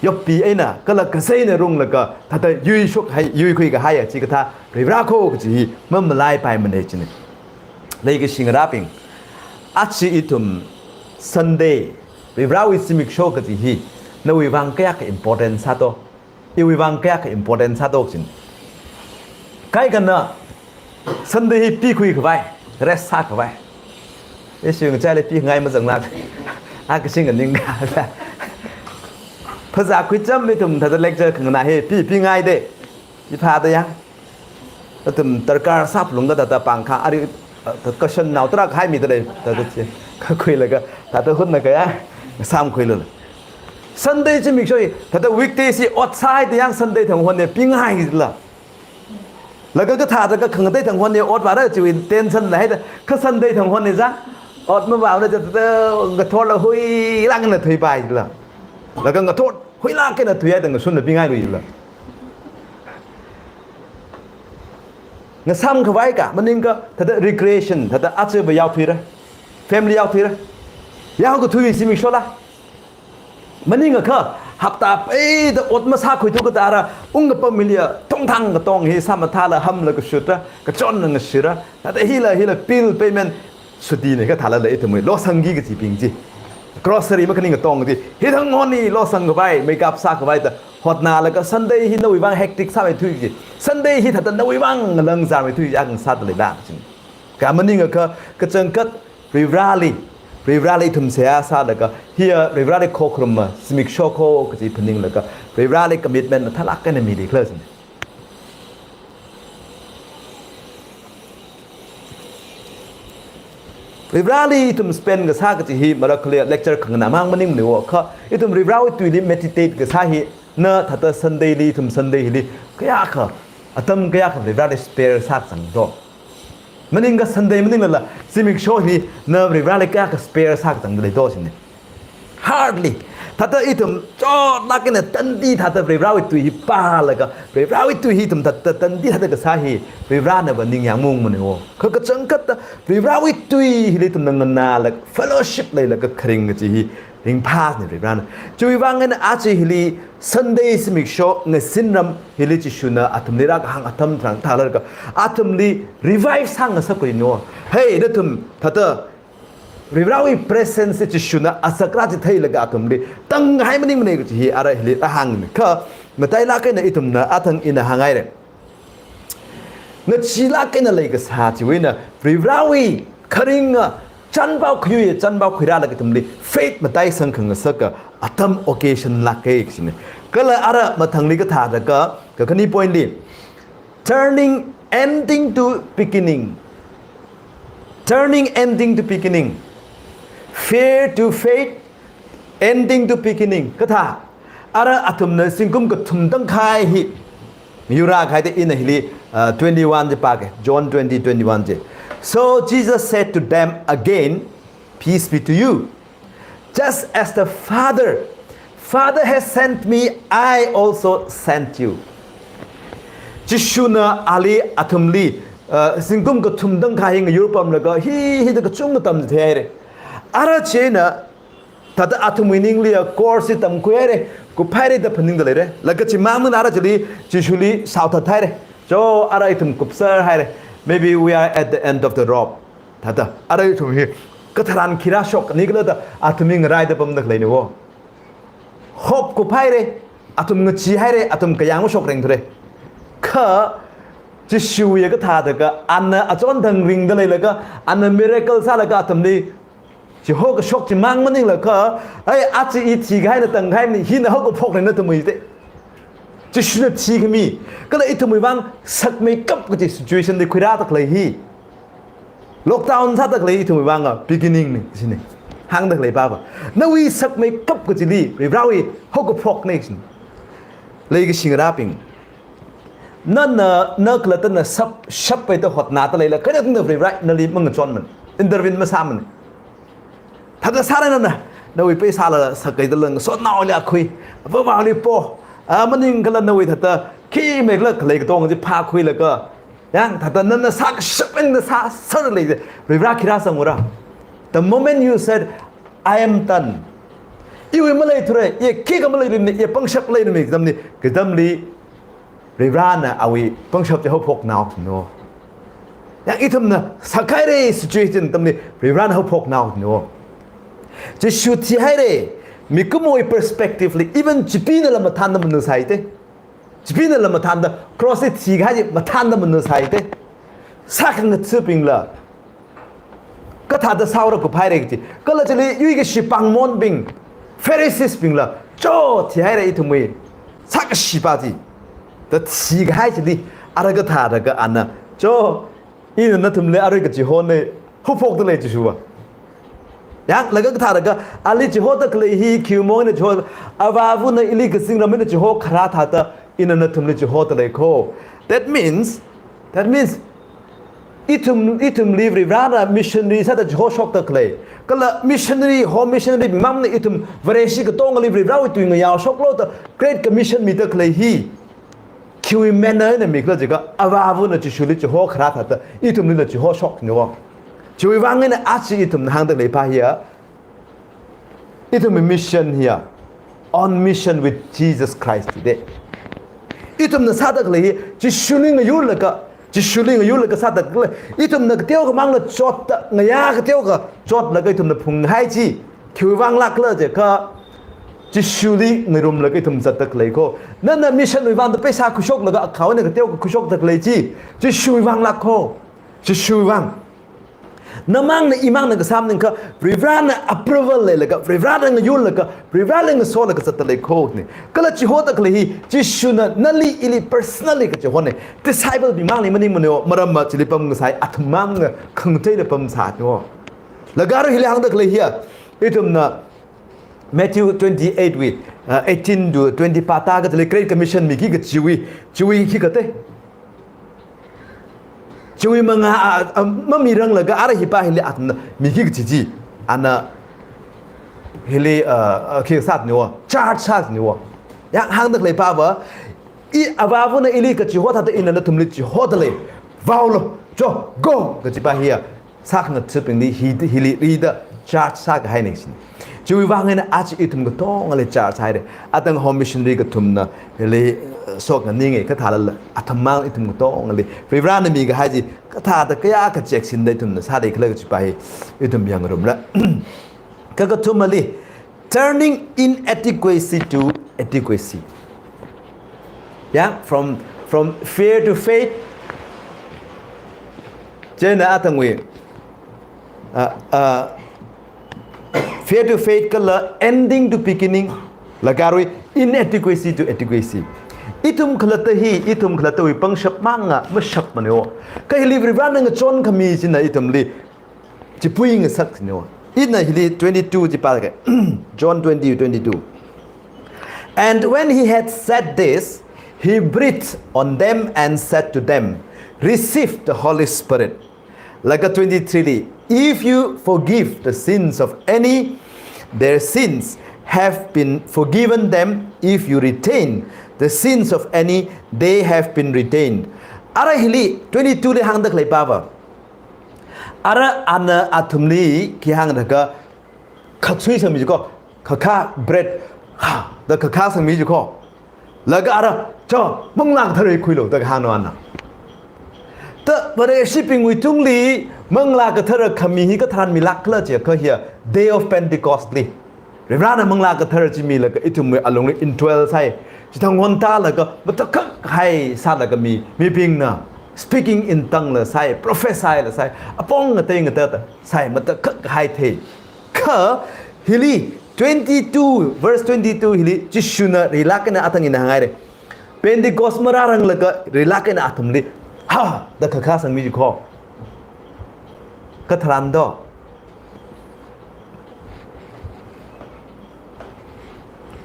yopi eina, kala kazeina runglaga, thāda yuishokhai, yuikhuikahaiya chikathā Varivara kho kaji hi mamalaipaimana jina. Leikashi ngarābing, aja ithum Sunday, Varivarawui zimiksho kaji hi, nawui vang kayākha important sā to, iwui vang kayākha important sā to jina. Kaikhana, Sunday hi pikhui khavai, rest sākhavai. Ishi ngachaili pingai mazanglāk. A kashing ningkha. Phazā khuicham ithum thāda lecture khanganā hi pi, pingaida. Pi phāda ya. Athum darkar sāphalungda thāda pāngkha ari, uh, kashan nao tarākha haimida lei, thāda chi. Kakhuilaga, thāda hunna kaya, samkhuilala. Sunday zimiksho hi, thāda weekdays hi ot sāhaida yang Sunday thang hon hi pingai la. Laga kathāda ka khangatei thang hon hi ot vāra chiwui tension leida, kha Sunday thang hon hi za, ot mavāra thāda ngathorla huilāk eina thuipaila. Laga ngathor huilāk eina thuihaida ngashunla pingailuila. Ngasam khavai ka, maningkha, thāda recreation, thāda acheba yaothuira, family yaothuira, yaokathui zimikshola. Maningakha, hapta peida ot masākhuithu kathāra, ungkapam hiliya, tongthang katong hi sāmathāla hamla kashutra, kachonna ngashira, thāda hila, hila bill payment, suti ne kathālala ithumwui losangki kajibing chi. Grocery makhaning katong chi, hithang hon hi losang khavai, makeup sākhavai da, hotnalaga Sunday hi nawui vang hectic sāmeithui chi. Sunday hi thāda nawui vang langzarmeithui akha sāda leila chi. Kha maningakha, kachangkhat Varivarali, Varivarali ithum seihā sālaga, hiya Varivarali khokharuma zimiksho kho kaji phaninglaga, Varivarali commitment mathālāk eina milikhala jina. Varivarali ithum spend kasā kaji hi marakhali lecture khanganā mang maningmana wo kha, ithum Varivarawui tuili meditate kasā hi Na thāda Sunday li, ithum Sunday hili, kayākha, atam kayākha Varivarali spare sākazang do. Maningakha Sunday maninglala, zimiksho hili, na Varivarali kayākha spare sākazang lei do shine. Hardly. Thāda ithum chotlāk eina tandi thāda Varivarawui tui hi pālaga, Varivarawui tui hi ithum thāda tandi thāda kasā hi, Varivaranava ningyāng maungmana wo. Kha kachangkhatta Varivarawui tui hili ithumna nganālaga, fellowship leilaga kharing kaji hi ringphāna Varivarana. Chiwui vang eina aja hili Sunday zimiksho ngasinram hili Jishuna athumli rākahāng atam tharan thālaga, athumli revive sāngasak khuihaowa. Hey, nathum thāda Varivarawui presence Jishuna asak rāchitheilaga athumli tangkahai maningmana kaji hi ara hili rāhāngna. Kha matailāk eina ithumna athang ina hānghaira. Ngacheelāk eina leikasā chiwui eina Varivarawui kharinga chānpao khuiya, chānpao khuirālaga ithumli faith mataisang khangasaka atam occasion lāka kajina. Kala ara mathangli kathāda ka, kakhane point li, turning ending to beginning. Turning ending to beginning. Fear to faith, ending to beginning. Kathā, ara athumna zingkum kathum tangkhai hi yurā kahaida ina hili, uh, twenty-one chi pāka, John twenty, twenty-one chi. So Jesus said to them again, "Peace be to you. Just as the Father, Father has sent me, I also sent you." Jishuna ali athumli, uh, zingkum kathum tangkhai hi ngayurpamlaga hi, hithāda kachungkha tamchitheira. Ara china, thāda athumwui ningli a course hi tamkhuihaira, kuphaira da phaningda leira. Laga chimang maningla ara chili, Jishuli shaothathaira. Cho, ara ithum kupserhaira. Maybe we are at the end of the rope. Thāda, ara ithum hi katharan khi rāshokni khala da athum hi ngaraida pamda khaleina wo. Hope kuphaira, athum ngacheehaira, athum kayāng mashokringthura. Kha Jishuwui kathāda ka, ana achon thang ringda leilaga, ana miracle sālaga athumli chihokashok chimang maningla kha, ai, aja i thikahaina tangkahaina, hina haokaphokna nathumwui te. Jishuna thikhami, kala ithumwui vang sakmeikap kaji situation li khuirāda khalei hi. Lockdown sāda khalei ithumwui vang a beginning na, shine. Hāngda khalei papa. Nawui sakmeikap kajili, Varivarawui haokaphokna, shine. Leikashi ngarābing. Nana, na khalattana sap, shappai da hotnada leila, kha na tungda Varivara nali mangachonmana, intervene masāmana. Thāda sāra nana, nawui paisāla sākaida lang, sotnaoli akhui, apamali po, a maningkhala nawui thāda, khi mekla khalei katonga chi phākhuilaga, yang thāda nana sākashap eina sāsāra lei, Varivara khi rāzangra. The moment you said, "I am done," iwui maleithura, i khikha maleilei, i pangshap leilei, mi katamli, katamli, Varivarana awui pangshap chi haophoknao no. Yang ithumna sākhaira situation atamli Varivarana haophoknao no. Jishu thihaira, mikumowui perspective li, even Chipeenala mathānda manasai te. Chipeenala mathānda, cross li thikahai chi mathānda manasai te. Sākhangathabingla kathāda sāhaora kuphaira kaji. Kala chili yuikashi pāngmonbing, Pharisees bingla, cho thihaira ithumwui sākashapa chi, da thikahai chili, ara kathāda ka ana, cho, ina nathumli arui kachihona, haophokda lei Jishuva. Yang, laga kathāda ka, ali chihoda khalei hi, khiwui mong eina chiho, Avāvana ili kazingram eina chihokharā thāda, ina nathumli chihoda lei ko. That means, that means, ithum, ithumli Varivarana missionary sāda chihoshokda khalei. Kala missionary, home missionary bingmangna ithum Vareshi katongali Varivarawui tui ngayaoshoklu da Great Commission mida khalei hi. Khiwui manner eina mikhala jiakha, Avāvana Jishuli chihokharā thāda, ithumlila chihoshokna wo. Chiwui vang eina aja ithumna hāngda khalei pa hiya, ithumwui mission hiya, on mission with Jesus Christ today. Ithumna sāda khalei hi, Jishuli ngayurlaga, Jishuli ngayurlaga sāda khalei, ithumna kateokha mangla chotda, ngayā kateokha chotlaga ithumna phunghai chi, khiwui vanglākhala jiakha, Jishuli ngarumlaga ithum zatda khalei ko. Nana mission wui vangda paisa khuishoklaga account eina kateokha khuishokda khalei chi, Jishuwui vanglāk ko. Jishuwui vang. Namangna imangna kasā maningakha, Varivarana approval leilaga, Varivarana ngayurlaga, Varivarali ngasolaga zatda lei ko ni. Kala chihoda khalei hi, Jishuna nali ili personally kachihona. Disciple bingmangli maningmana wo, maramva chili pamngasai, athummang khangateila pamsāna wo. Laga arui hili hāngda khalei hiya, ithumna Matthew twenty-eight wui, uh, eighteen to twenty pāda kachili Great Commission miki kachiwui, chiwui khikha te. Chiwui mangā, a, a, mamiranglaga ara hipa hili athumna miki kachi chi. Ana hili, uh, uh, khi sātniwo, charge sātniwo. Yang hāngda khalei pava, I avāvana ili kachiho thāda ina nathumli chihoda lei. Vaolo, cho, go, kachipa hiya. Sākhangathabingli hi, hili rida charge sākahaina kajina. Chiwui vang eina aja ithum katongali charge sāhaira. Atang home missionary kathumna hili, eh, soknganinga kathālala, athum mang ithum katongali Varivarana mikahai chi kathāda kayākha cheksinda ithumna sāda khala kachipa hi ithum yangngarumra. Kakathumali, turning inadequacy to adequacy. Yeah, from, from fear to faith. Chieina atangwui, uh, uh, fear to faith kala ending to beginning, laga arui inadequacy to adequacy. Ithum khalatta hi, ithum khalattawui pangshap manga mashapmana wo. Kha hili Varivarana ngachonkhami china ithumli chipui ngasakna wo. Ina hili twenty-two chi pāke. John twenty, twenty-two. And when he had said this, he breathed on them and said to them, "Receive the Holy Spirit." Laga twenty-three li, "If you forgive the sins of any, their sins have been forgiven them. If you retain the sins of any, they have been retained." Ara hili twenty-two li hāngda khalei pava. Ara ana athumli khi hāngda kha, khaksui sangmi jiko, khakha bread, ha, da khakha sangmi jiko. Laga ara, cho, Manglā Kathara khuilo, da hāngna ana. Ta Vareshibingwui tungli Manglā Kathara khami hi katharan milāk khala chiakha hiya, Day of Pentecost li. Varivarana Manglā Kathara chi milaga ithumwui alungli indwell sāi. Chithang hontālaga matakhak hai sālaga mi, mibingna speaking in tongue la sāi, prophesy la sāi, apong ngatei ngatata sāi, matakhak hai thei. Kha hili twenty-two, verse twenty-two hili Jishuna rilāk eina atang ina hānghaira. Pentecost marāranglaga rilāk eina athumli, ha, da khakha sangmi jiko. Katharan do.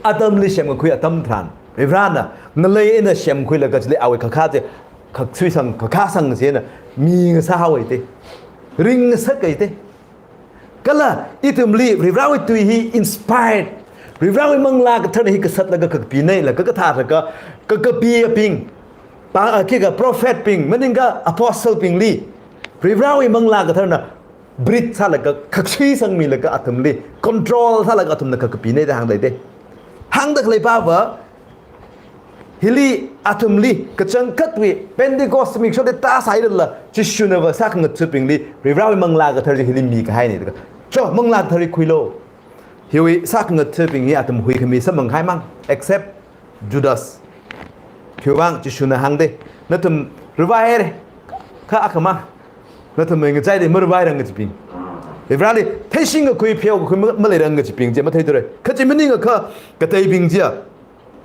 Atamli semkakhui atam tharan, Varivarana ngalei eina semkhuilaga chili awui khakha chi, khaksui sang, khakha sang chieina mi ngasāhaowa te. Ringngasaka te. Kala ithumli Varivarawui tui hi inspired. Varivarawui Manglā Katharana hi kasatlaga kakapina laga kathālaga, kakapiyabing, pa, a, khikha prophet bing, maningakha apostle bingli Varivarawui Manglā Katharana breathe sālaga, khaksui sangmilaga athumli control sālaga athumna kakapina da hāngda lei te. Hāngda khalei pava, hili athumli kachangkhatwui Pentecost miksholi tāsai lala, Jishunava sākhangathabingli Varivarawui Manglā Kathara chi hili mikahaina da kha. Cho, Manglā Kathara khuilo. Hiwui sākhangathabing hi athum huikhami samphangkahai mang, except Judas. Khiwuivang Jishuna hāngda, nathum ravaihaira, kha akhama nathum ngachaili maravirang kachibing, Varivarali theishingkakhui pheokakhui ma-, maleirang kachibing chi matheithura. Kha chi maningakha kateibing chiya,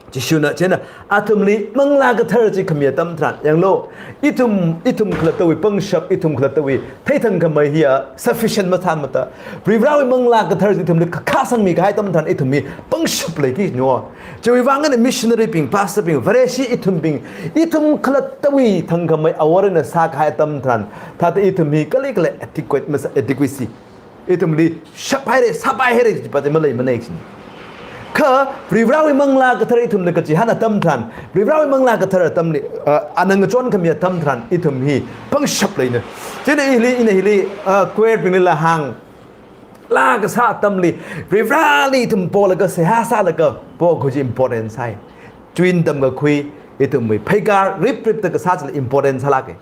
Jishuna chieina athumli Manglā Kathara chi khami atam tharan, yanglu, ithum, ithum khalattawui pangshap, ithum khalattawui theithangkhamei hiya sufficient masāmata, Varivarawui Manglā Kathara chi ithumli khakha sangmikahai atam tharan ithumwui pangshap leikina wo. Chiwuivang eina missionary bing, pastor bing, Vareshi ithumbing, ithum khalattawui thangkhamei awor eina sākahai atam tharan, thāda ithum hi kali kali adequate masa, adequacy, ithumli shaphaira, sāpaihaira kajipa chi maleimana kajina. Kha Varivarawui Manglā Kathara ithumna kachihān atam tharan, Varivarawui Manglā Kathara atamli, uh, ana ngachonkhami atam tharan, ithum hi pangshap leina. Chieina hili, ina hili, uh, choir bingli la hāng, laa kasā atamli, Varivarali ithum polaga, seihā sālaga pokakhui chi important sāi. Tune tamkakhui, ithumwui pheikar ripripda kasā chili important sālāka.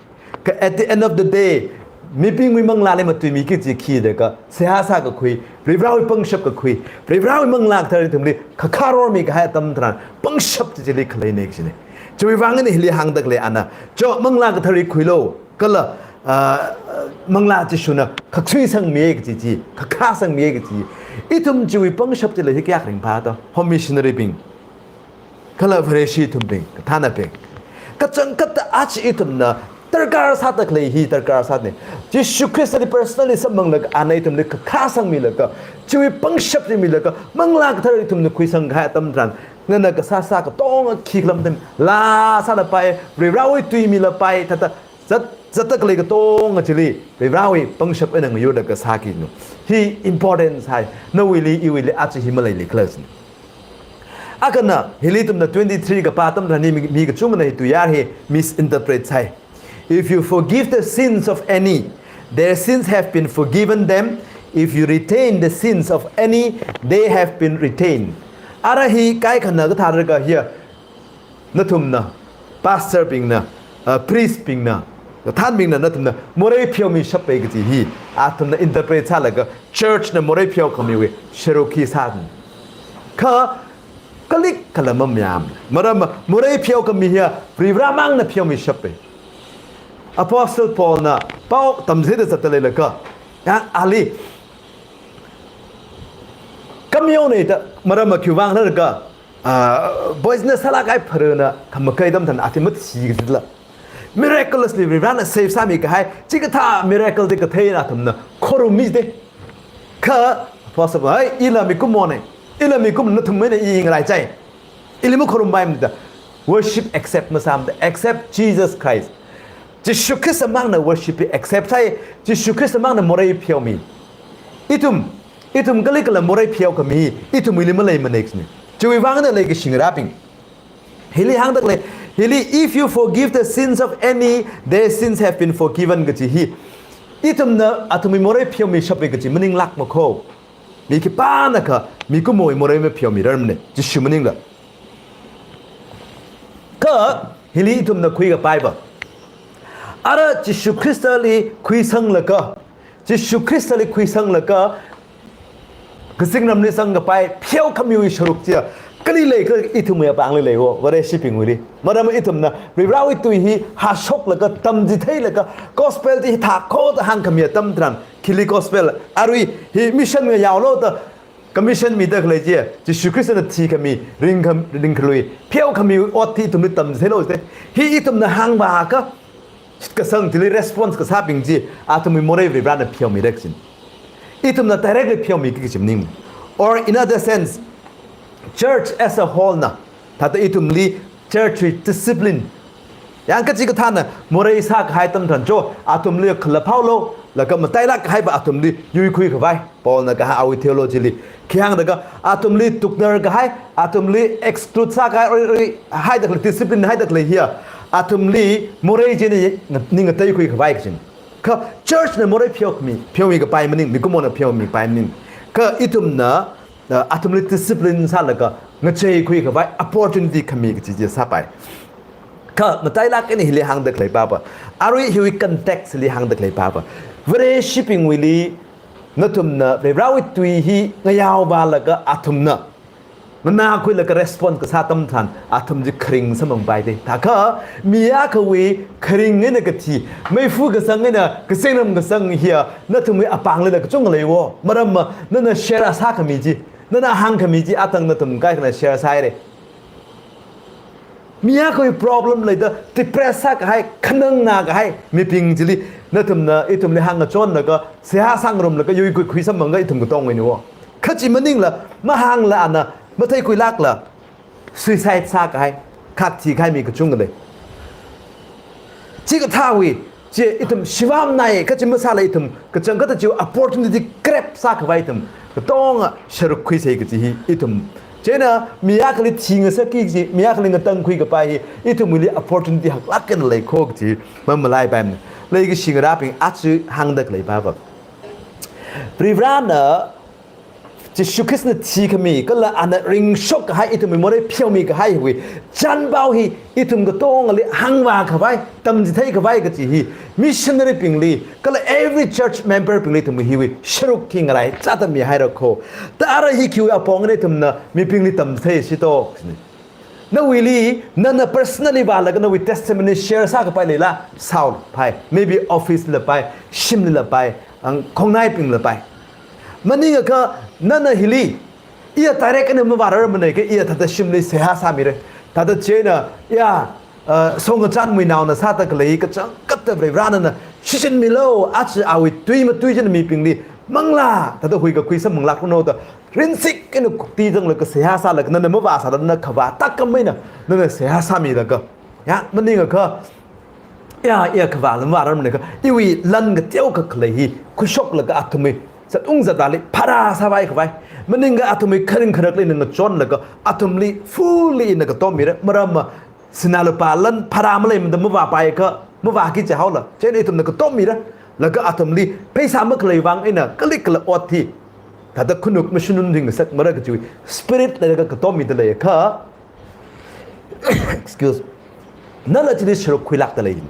Kha at the end of the day, mibingwui manglāli matuimi kaji khi da kha, seihā sākakhui, Varivarawui pangshap kakhui, Varivarawui Manglā Kathara ithumli khakharor mikahai atam tharan, pangshap chi chili khaleina kajina. Chiwuivang eina hili hāngda khalei ana, cho Manglā Kathara khuilo, kala, ah, Manglā Jishuna khaksui sangmiya kaji chi, khakha sangmiya kaji. Ithum chiwui pangshap chili hi kayākha ringphā to, home missionary bing, kala Vareshi ithumbing, kathānabing. Kachangkhatta aja ithumna darkar sāda khalei hi darkar sāne. Jishu Khristali personally samphanglaga ana ithumli kakha sangmilaga, chiwui pangshap sangmilaga, Manglā Kathara ithumli khuisang kahai atam tharan, nana kasā sā katonga khikha lam atam, laa sālapai, Varivarāwui tui milapai, thāda zat, zatda khalei katonga chili Varivarāwui pangshap eina ngayurda kasā kinu. Hi important sāi, nawuili iwuili aja hi maleili khala jina. Akhana, hili ithumna twenty-three kapā atam tharan mi, mi kachungana hi tuiyār hi misinterpret sāi. "If you forgive the sins of any, their sins have been forgiven them. If you retain the sins of any, they have been retained." Ara hi kaikhana kathāra kaja hiya, nathumna, pastor bingna, uh, priest bingna, kathānbingna nathumna morei pheomishappai kaji hi, athumna interpret sālaga church na morei pheokhamiwui sharuk hi sāna. Kha kalik kala mamayāmana. Maramva morei pheokhami hiya Varivarāmangna pheomishappai. Apostle Paulna pao tamchitheida zatda leilaga, ya, ali kameo nei da, maramva khiwuivang khala jiakha, ah, poisonous sālāk kahai pharana khamakei atam tharan athum mathi kajila. Miraculously Varivarāna save sāmi kahai, chikathā miracle chi kathei eina athumna khorummi de. Kha Apostle, "Hai, ila mikumone, ila mikumona, nathum eina i ngaraichai. Ili makhorumpai mada. Worship accept masāmada, except Jesus Christ." Jishu Khrista mangna worship accept sāi, Jishu Khrista mangna morei pheomi. Ithum, ithum kalik kala morei pheokhami, ithumwuili maleimana kajina. Chiwuivang eina leikashi ngarābing, hili hāngda khalei, hili, "If you forgive the sins of any, their sins have been forgiven," kaji hi, ithumna athumwui morei pheomishappai kaji maninglākma kho. Mi khipānakha mikumowui morei mapheomirarmana, Jishu maningla. Kha hili ithumna khuikapaiva, ara Jishu Khristali khuisanglaga, Jishu Khristali khuisanglaga kazingramli zangkapai pheokhamiwui sharuk chiya kali lei khala, ithumwui apāngli leiwo, Vareshibingwuili. Maramva ithumna Varivarāwui tui hi hāshoklaga, tamchitheilaga, gospel chi hithā kho da hāngkhami atam tharan, khili gospel, arui hi mission ngayaolo da commission mida khalei chiya, Jishu Khristana thikhami, ringkham, ringkhalui, pheokhami ot hi ithumli tamchitheilo de. Hi ithumna hāngvākha, shitkasang chili response kasābing chi, athumwui morei Varivarāna pheomira kajina. Ithumna directly pheomiki kaji maning. Or in other sense, church as a whole na, thāda ithumli church wui discipline, yang kachikathāna morei sākahai atam tharan cho, athumli khalaphaolo, laga matailāk kahaiva athumli yuikhuikhavai. Paulna kahāng awui theology li khi hāngda kha, athumli tuknar kahai, athumli exclude sākahai, oi, oi, haida khalei, discipline haida khalei hiya, athumli morei chieina ning ngateikhuikhavai kajina. Kha church na morei pheomi, pheomikapai maning, mikumona pheomipai maning. Kha ithumna, uh, athumli discipline sālaga ngacheikhuikhavai opportunity khami kaji chi sāpai. Kha matailāk eina hili hāngda khalei pāva, arui hiwui context li hāngda khalei pāva, Vareshibingwuili nathumna Varivarāwui tui hi ngayaovālaga athumna nganākhuilaga response kasā atam tharan athum chi kharing samphangpai de. Thākha mi akhawui kharing eina kathi, meifa kasang eina kazingram kasang hiya nathumwui apānglila kachungkha leiwo. Maramva nana share sākhami chi, nana hāngkhami chi atang nathum kaikhana share sāhaira. Mi akhawui problem leida depress sākahai, khanangnā kahai mibing chili nathumna ithumli hāngkachonlaga, seihā sāngarumlaga, yuikuikhui samphanga ithum katongwui niwo. Kha chi maningla, mahāngla ana, matheikhuilākla, suicide sākahai, khak thikahai mi kachungkha lei. Chikathāwui chi ithum shivamnai kachi masāla ithum kachangkhatta chi opportunity grab sākhavai ithum katonga sharuk khuisei kachi hi ithum. Chieina mi akhali thingasakki kachi, mi akhali ngatangkhui kapai hi ithumwuili opportunity haklāk eina lei kho kachi mamalaipaimana. Leikashi ngarābing, aja hāngda khalei pāva, Varivarāna Jishu Khristana thikhami, kala ana ringshok kahai, ithumwui morei pheomi kahaiwui chānpao hi ithum katongali hāngvā khavai, tamchithei khavai kachi hi missionary bingli, kala every church member bingli ithum hiwui sharuk khi ngaraichāda mihaira kho. Da ara hi khiwui apongna ithumna mibingli tamchithei shito. Nawuili, nana personally vālaga nawui testimony share sākapai leila, sāopai. Maybe office lapai, shimli lapai, ang khongnaibing lapai. Maningakha nana hili, iya direct eina mavārarmanei kha iya thāda shimli seihā sāmira. Thāda chieina, iya, uh, Songkachanwui naona sāda khalei kachangkhat Varena shichinmilu, aja awui tui matui china mibingli manglā thāda huikakhui samphang lākranu da, rinsik eina khukti zanglaga seihā sālaga nana mavā sāda nana khavā tākam eina nana seihā sāmilaga, ya, maningakha, ya, ya khavā lam vārar maningakha, iwui lan kateokha khalei hi khuishoklaga athumwui zatung zatvāli pharā sāvai khavai, maningakha athumwui kharing kharakli ina ngachonlaga athumli fully ina katommira, maramva sinā lupā lan pharā maleimada mavāpaiakha, mavāki jihaola, chieina ithumna katommira, laga athumli pheisā makhalei vang eina kali kala ot hi thāda khanuk mashunun ringngasakmara kajiwui spirit leilaga katommida leiakha, excuse, nala chili sharuk khuilākda lei.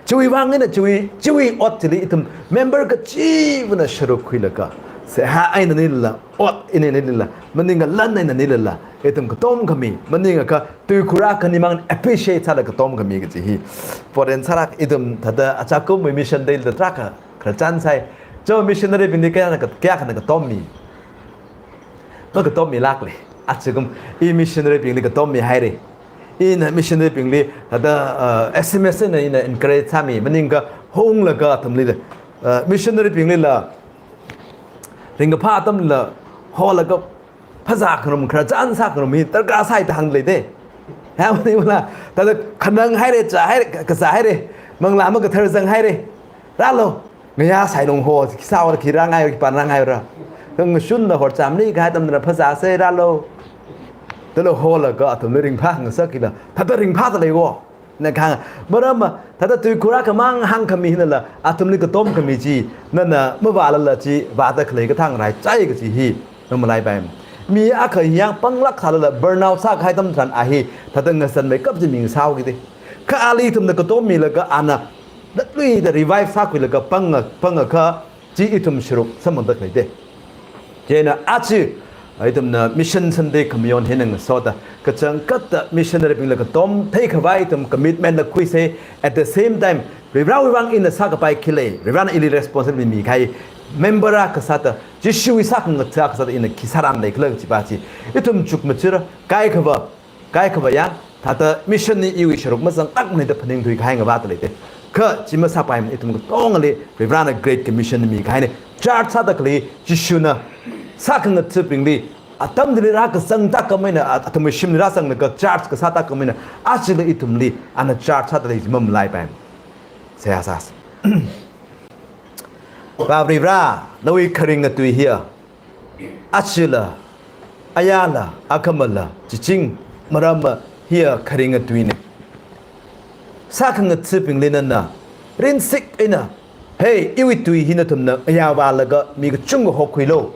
Chiwui vang eina chiwui, chiwui ot chili ithum member kachivana sharuk khuilaga, seihā eina nilala, ot eina nilala, maningakha lan eina nilala, ithum katom khami, maningakha tuikhur akha nimang appreciate sālaga katom khami kaji hi. Important sālāk, ithum thāda achakumwui mission day la tarākha khararchan sai. Cho missionary bingli kayāna ka, kayākhana katommi? Makatommilākle. Achakum i missionary bingli katommi haire. Ina missionary bingli thāda, uh, S M S eina ina encourage sāmi, maningakha honglaga athumlila, uh, missionary binglila ringkaphā atamla holaga phazā khangarum, khararchan sā khangarum hi darkar sai da hāngda leide. Ya, maningla, thāda khanang haire, zā haire, kazā haire, manglā makathar zang haire, rālu, ngayā sailung ho, khi sāhaora, khi rāngai, khipāna rāngaira. Kha ngashunla horchamli kahai atamna phazā sāi, rālu. Dala holaga athumli ringphāngasak kila, thāda ringphāda leiwo. Na kahāng, maramva, thāda tuikhur akhamang hāngkhami hinala, athumli katom khami chi, nana mavālala chi, vāda khalei kathang raichai kaji hi, na malaipai. Mi akha yang panglāk sālala, burnout sākahai atam tharan a hi, thāda ngasanmeikap chi mi sāhaokida. Kha ali ithumna katommilaga ana, natluida revive sākhuilaga panga, pangakha, chi ithum sharuk samphangda khaleide. Chieina aja, ithumna Mission Sunday khamayon hi ngasoda, kachangkhatta missionary bingla katom theikhavai ithum commitment la khuisa, at the same time, Varivarawui vang ina sākapai khi lei, Varivarana ili responsibility mikahai, member akha sāda, Jishuwui sākhangatha akha sāda ina khi sāran leikhala kajipa chi, ithum chukmajara, kaikhava, kaikhava yang, thāda mission li iwui sharuk mazanglākmana da phaningthui kahai ngavāda leide. Kha chi masāpaimana, ithum katongali Varivarana Great Commission mikahaina. Charge sāda khalei Jishuna sākhangathabingli atam chili rākazang tākam eina, a-, athumwui shimli rāzanglaga charge kasā tākam eina, ajala ithumli ana charge sāda lei chi mamalaipaimana. Seihā sāsa. Vā Varivara, nawui kharinga tui hiya, ajala, ayāla, akhamala, chiching, maramva hiya kharinga tuina. Sākhangathabingli nana rinsik eina, hey, iwui tui hi nathumna ngayā vālaga mi kachungkha hokhuilu.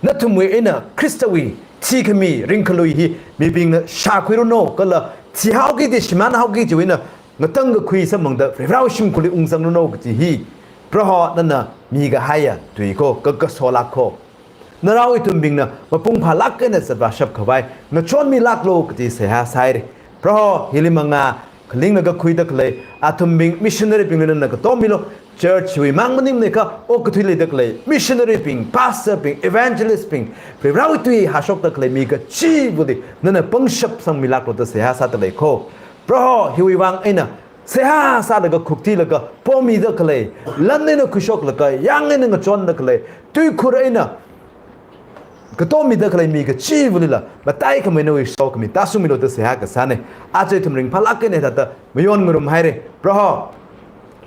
Nathumwui eina Khristawui thikhami ringkhalui hi mibingna shākhuiranu, kala thihaoki da shimānhaoki chiwui eina ngatangkakhui samphangda Varivarawui shimkhurli ungzangranu kaji hi, Proho nana mikahaiya tui ko, ka, kasolāk ko. Narao ithumbingna mapung phālāk eina zatvāshap khavai ngachonmilāklu kaji seihā sāhaira. Proho, hili mangā khalinglaga khuida khalei athumbing missionary bingli nana katommilu. Church wui mang maningmanei kha, okathui leida khalei missionary bing, pastor bing, evangelist bing, Varivarawui tui hāshokda khalei mi kachivali nana pangshap sangmilāklu da seihā sāda lei ko. Proho, hiwui vang eina seihā sālaga khukthilaga pomida khalei, lan eina khuishoklaga, yang eina ngachonda khalei, tuikhur eina katommida khalei mi kachivalila mataikhamei nawui sokhami tāshungmilu da seihā kasāna. Aja ithum ringphālāk eina thāda mayon ngarumhaira. Proho,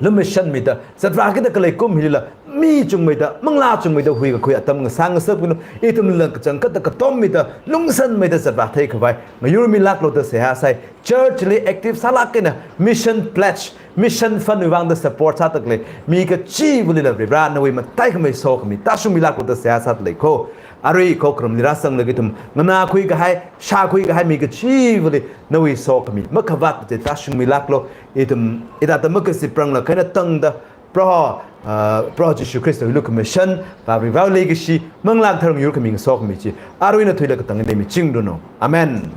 lumashanmida zatvākida khalei kum hilila mi chungmeida, manglā chungmeida huikakhui atam ngasā ngasakminu. Ithumla kachangkhatta katommida, lungsanmeida zatvāthei khavai ngayurmilāklu da seihā sāi. Church li active sālāk eina mission pledge, mission fund wui vangda support sāda khalei mi kachivalila Varivara nawui mataikhamei sokhami tāshungmilāklu da seihā sāda lei ko. Arui khokharumli rāzanglaga ithum nganākhui kahai, shākhui kahai mi kachivali nawui sokhami makhavāt chi tāshungmilāklu. Ithum hithāda makazipranglāk eina tangda, Proho, ah, Proho Jishu Khristawui lukhamashan, Vā Varivara leikashi, manglā kathara ngayurkhami ngasokhami chi arui nathumli katang eina miching ranu. Amen.